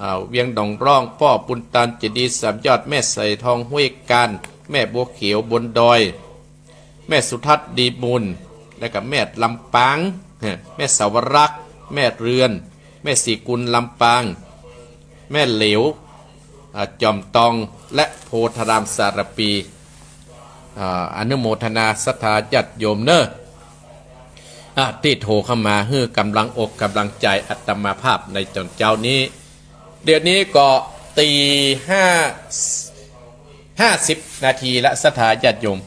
อ่า เวียงหนองร่อง ป้อบุญตัน เจดีย์สามยอด แม่ใสทอง ห้วยกาญ แม่บัวเขียว บนดอย แม่สุทัศน์ ดีมูล แล้วก็แม่ลำปาง แม่สาวรักษ์ แม่เรือน แม่ศรีกุล ลำปาง แม่เหลว อ่า จ๋อมตอง และโพธารามสารภี อ่า อนุโมทนาศรัทธาญาติโยมเน่อ อ่า ตี้โทรเข้ามาหื้อกำลังอกกำลังใจ๋อาตมาภาพในต๋อนเจ๊านี้ เดี๋ยวนี้ก็ตีห้า ห้าสิบนาทีละ ศรัทธาญาติโยม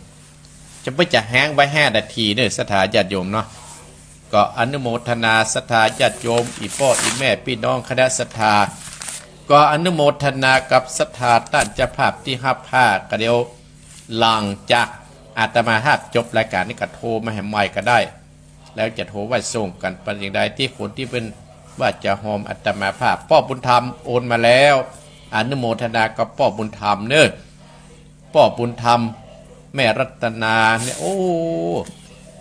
จะบ่จะแฮ้งไว้ห้านาทีเน่อ ศรัทธาญาติโยมเนาะ ก็อนุโมทนาศรัทธาญาติโยม อี่ป้ออี่แม่ปี้น้องคณะศรัทธา ก็อนุโมทนากับศรัทธาต้านเจ้าภาพตี้ฮับผ้ากะเดียว หลังจากอาตมาภาพจบรายก๋านนี้ก็โทรมาแหมใหม่ก็ได้ แล้วจะโทรไหว้ส่งกั๋นไปอย่างใด ตี้คนตี้เปิ้นว่าจะฮอมอาตมาภาพ ป้อบุญธรรมโอนมาแล้ว อนุโมทนากับป้อบุญธรรมเน่อ ป้อบุญธรรม แม่รัตนาเนี่ย โอ้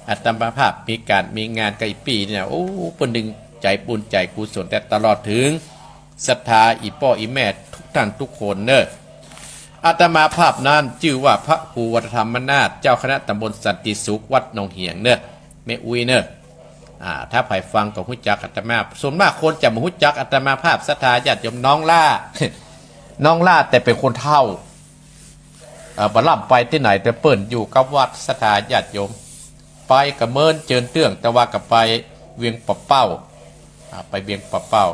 อาตมาภาพมีก๋านมีงานกับอี่ปี้เนี่ย โอ้ เปิ้นนึ่งใจ๋บุญใจ๋กุศลแต่ตลอดเถิง ศรัทธาอี่ป้ออี่แม่ทุกท่านทุกคนเน่อ อาตมาภาพนั้นจื้อว่าพระครูวรธรรมนาถ เจ้าคณะตำบลสันติสุข วัดหนองเหียงเน่อ แม่อุ๊ยเน่อ อ่า ถ้าใผฟังก็ฮู้จักอาตมา ส่วนมากคนจะบ่ฮู้จักอาตมาภาพ ศรัทธาญาติโยม น้องล่า น้องล่าแต่เป๋นคนเฒ่า เอ่อ บ่ล้ำไปตี้ไหน แต่เปิ้นอยู่กับวัด ศรัทธาญาติโยม ไปกะเมินเจินเตื้อง แต่ว่ากะไปเวียงป่าเป้า อ่า ไปเวียงป่าเป้า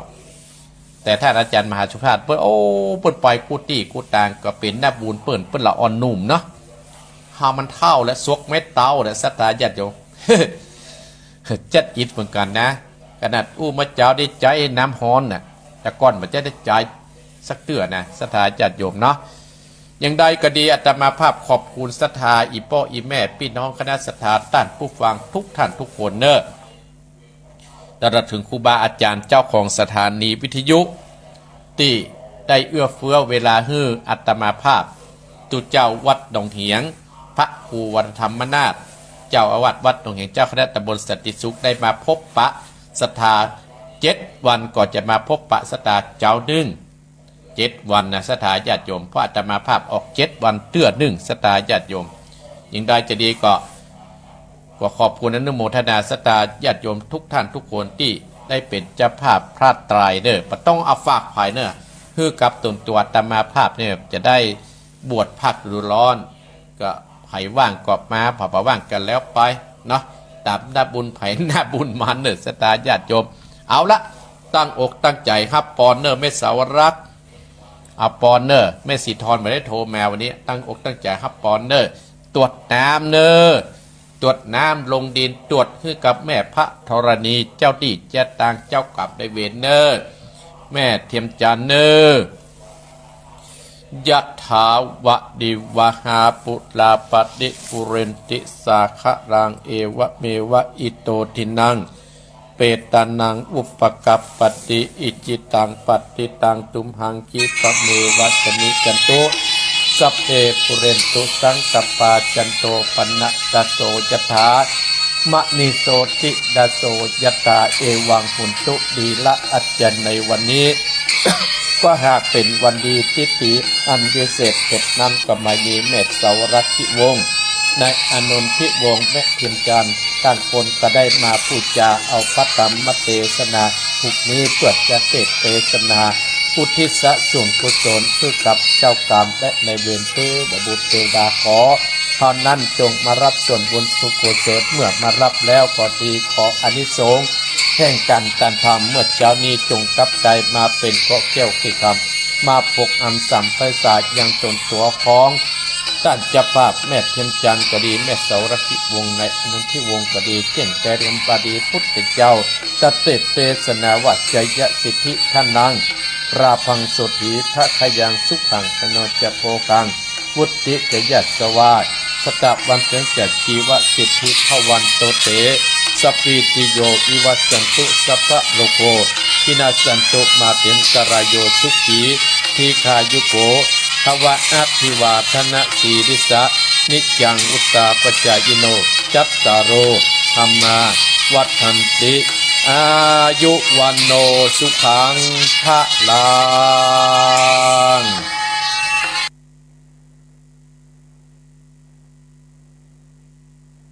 แต่ต้านอาจ๋ารย์มหาสุภาพเปิ้น โอ้ เปิ้นไปกู้ตี้กู้ตาง ก็เป๋นหน้าบุญเปิ้น เปิ้นละอ่อนหนุ่มเนาะ เฮามันเฒ่าและสวกเม็ดเต้าและ ศรัทธาญาติโยม จัดอิดเหมือนกั๋นนะ ขนาดอู้มาเจ๊าได้ใจ๊น้ำฮ้อนน่ะ แต่ก่อนบ่ใจ้ได้ใจ๊สักเตื้อนะ ศรัทธาญาติโยมเนาะ อย่างใดก็ดี อาตมาภาพขอบคุณศรัทธาอี่ป้ออี่แม่ปี้น้องคณะศรัทธาต้านผู้ฟังทุกท่านทุกคนเน่อ ตลอดเถิงครูบาอาจ๋ารย์เจ้าของสถานีวิทยุ ตี้ได้เอื้อเฟื้อเวลาหื้ออาตมาภาพ ตุ๊เจ้าวัดหนองเหียง พระครูวรธรรมนาถ เจ้าอาวาสวัดหนองแหง เจ้าคณะตำบลสันติสุข ได้มาพบปะศรัทธา เจ็ดวันก็จะมาพบปะศรัทธาเจ๊านึ่ง เจ็ดวันนะศรัทธาญาติโยม เพราะอาตมาภาพออกเจ็ดวันเตื้อนึ่งศรัทธาญาติโยม อย่างใดจะดีก็ ก็ขอบคุณอนุโมทนาศรัทธาญาติโยมทุกท่านทุกคนตี้ได้เป๋นเจ้าภาพผ้าไตรเน่อ บ่ต้องเอาฝากใผเน่อ หื้อกับต๋นตั๋วอาตมาภาพเนี่ยจะได้บวชภาคฤดูร้อน ก็ใผว่างก็มา ใผบ่ว่างก็แล้วไปเนาะ ต๋ามหน้าบุญใผหน้าบุญมันเน่อศรัทธาญาติโยม เอาละ ตั้งอกตั้งใจ๋ฮับปอนเน่อแม่สาวรักษ์ เอาปอนเน่อ แม่สีทรบ่ได้โทรมาวันนี้ ตั้งอกตั้งใจ๋ฮับปอนเน่อ ตวดน้ำเน่อ ตวดน้ำลงดิน ตวดหื้อกับแม่พระธรณี เจ้าตี้เจ้าตาง เจ้ากรรมนายเวรเน่อ แม่เทียมจันทร์เน่อ ยะถาวะริวะหาปูราปะริปูเรนติสาคะรัง เอวะเมวะอิโตทินัง เปตานังอุปกัปปติ อิจิตังปัตติตังตุมหังคิปะเมวะสะมิจฉันตุ สัพเพปูเรนตุสังกัปปา จันโทปะนะระโสยะถา มะนิโสติระโสยะถา เอวังโหนตุดีละ อาจารย์ในวันนี้ ก็หากเป๋นวันดีทิติอันวิเศษเถิดนั้น ก็มามีแม่สาวรักขิวงศ์ นายอานนทิวงศ์ แม่เทียมจันทร์ ต่างคนก็ได้มาปู๋จาเอาพระธรรมเตสนา พุกนี้เปื้อจะเตสนา อุทิศส่วนกุศลหื้อกับเจ้ากรรมและนายเวรเต๊อะ บ่าวบุตรเตวดา ขอเฮานั้นจงมาฮับส่วนบุญส่วนกุศล เมื่อมาฮับแล้วก็ดี ขออานิสงส์แห่งก๋านตัดธรรมเมื่อเจ๊านี้จงกลับกลายมาเป๋นเกราะแก้วไขร่คำ มาปกอำสำไพศาลยังต๋นตั๋วของต้านเจ้าภาพแม่เทียมจันทร์ก็ดี แม่สาวรักขิวงศ์ นายอานนทิวงศ์ก็ดี เจ้าแก้วเทียมปาดี พุทธเจ้าตรัสเตสนาว่า จายะสิทธิทานัง ราภังโสติ ภะคะยัง สุขัง อโนจะโภคัง วุตติจะยัสสะวา สะตะวันเสงจะ จีวะสิทธิภะวันโตเต สัพพีติโย วิวัสสันตุ สัพพะโรโค วินัสสันตุ มาเตนตะรายโย สุขี ทีฆายุโก ภะวะ อะภิวาทะนะสีลิสสะ นิจจัง วุตตาปะจายิโน จัตตาโร ธัมมา วัฑฒันติ อายุ วัณโณ สุขัง พะลัง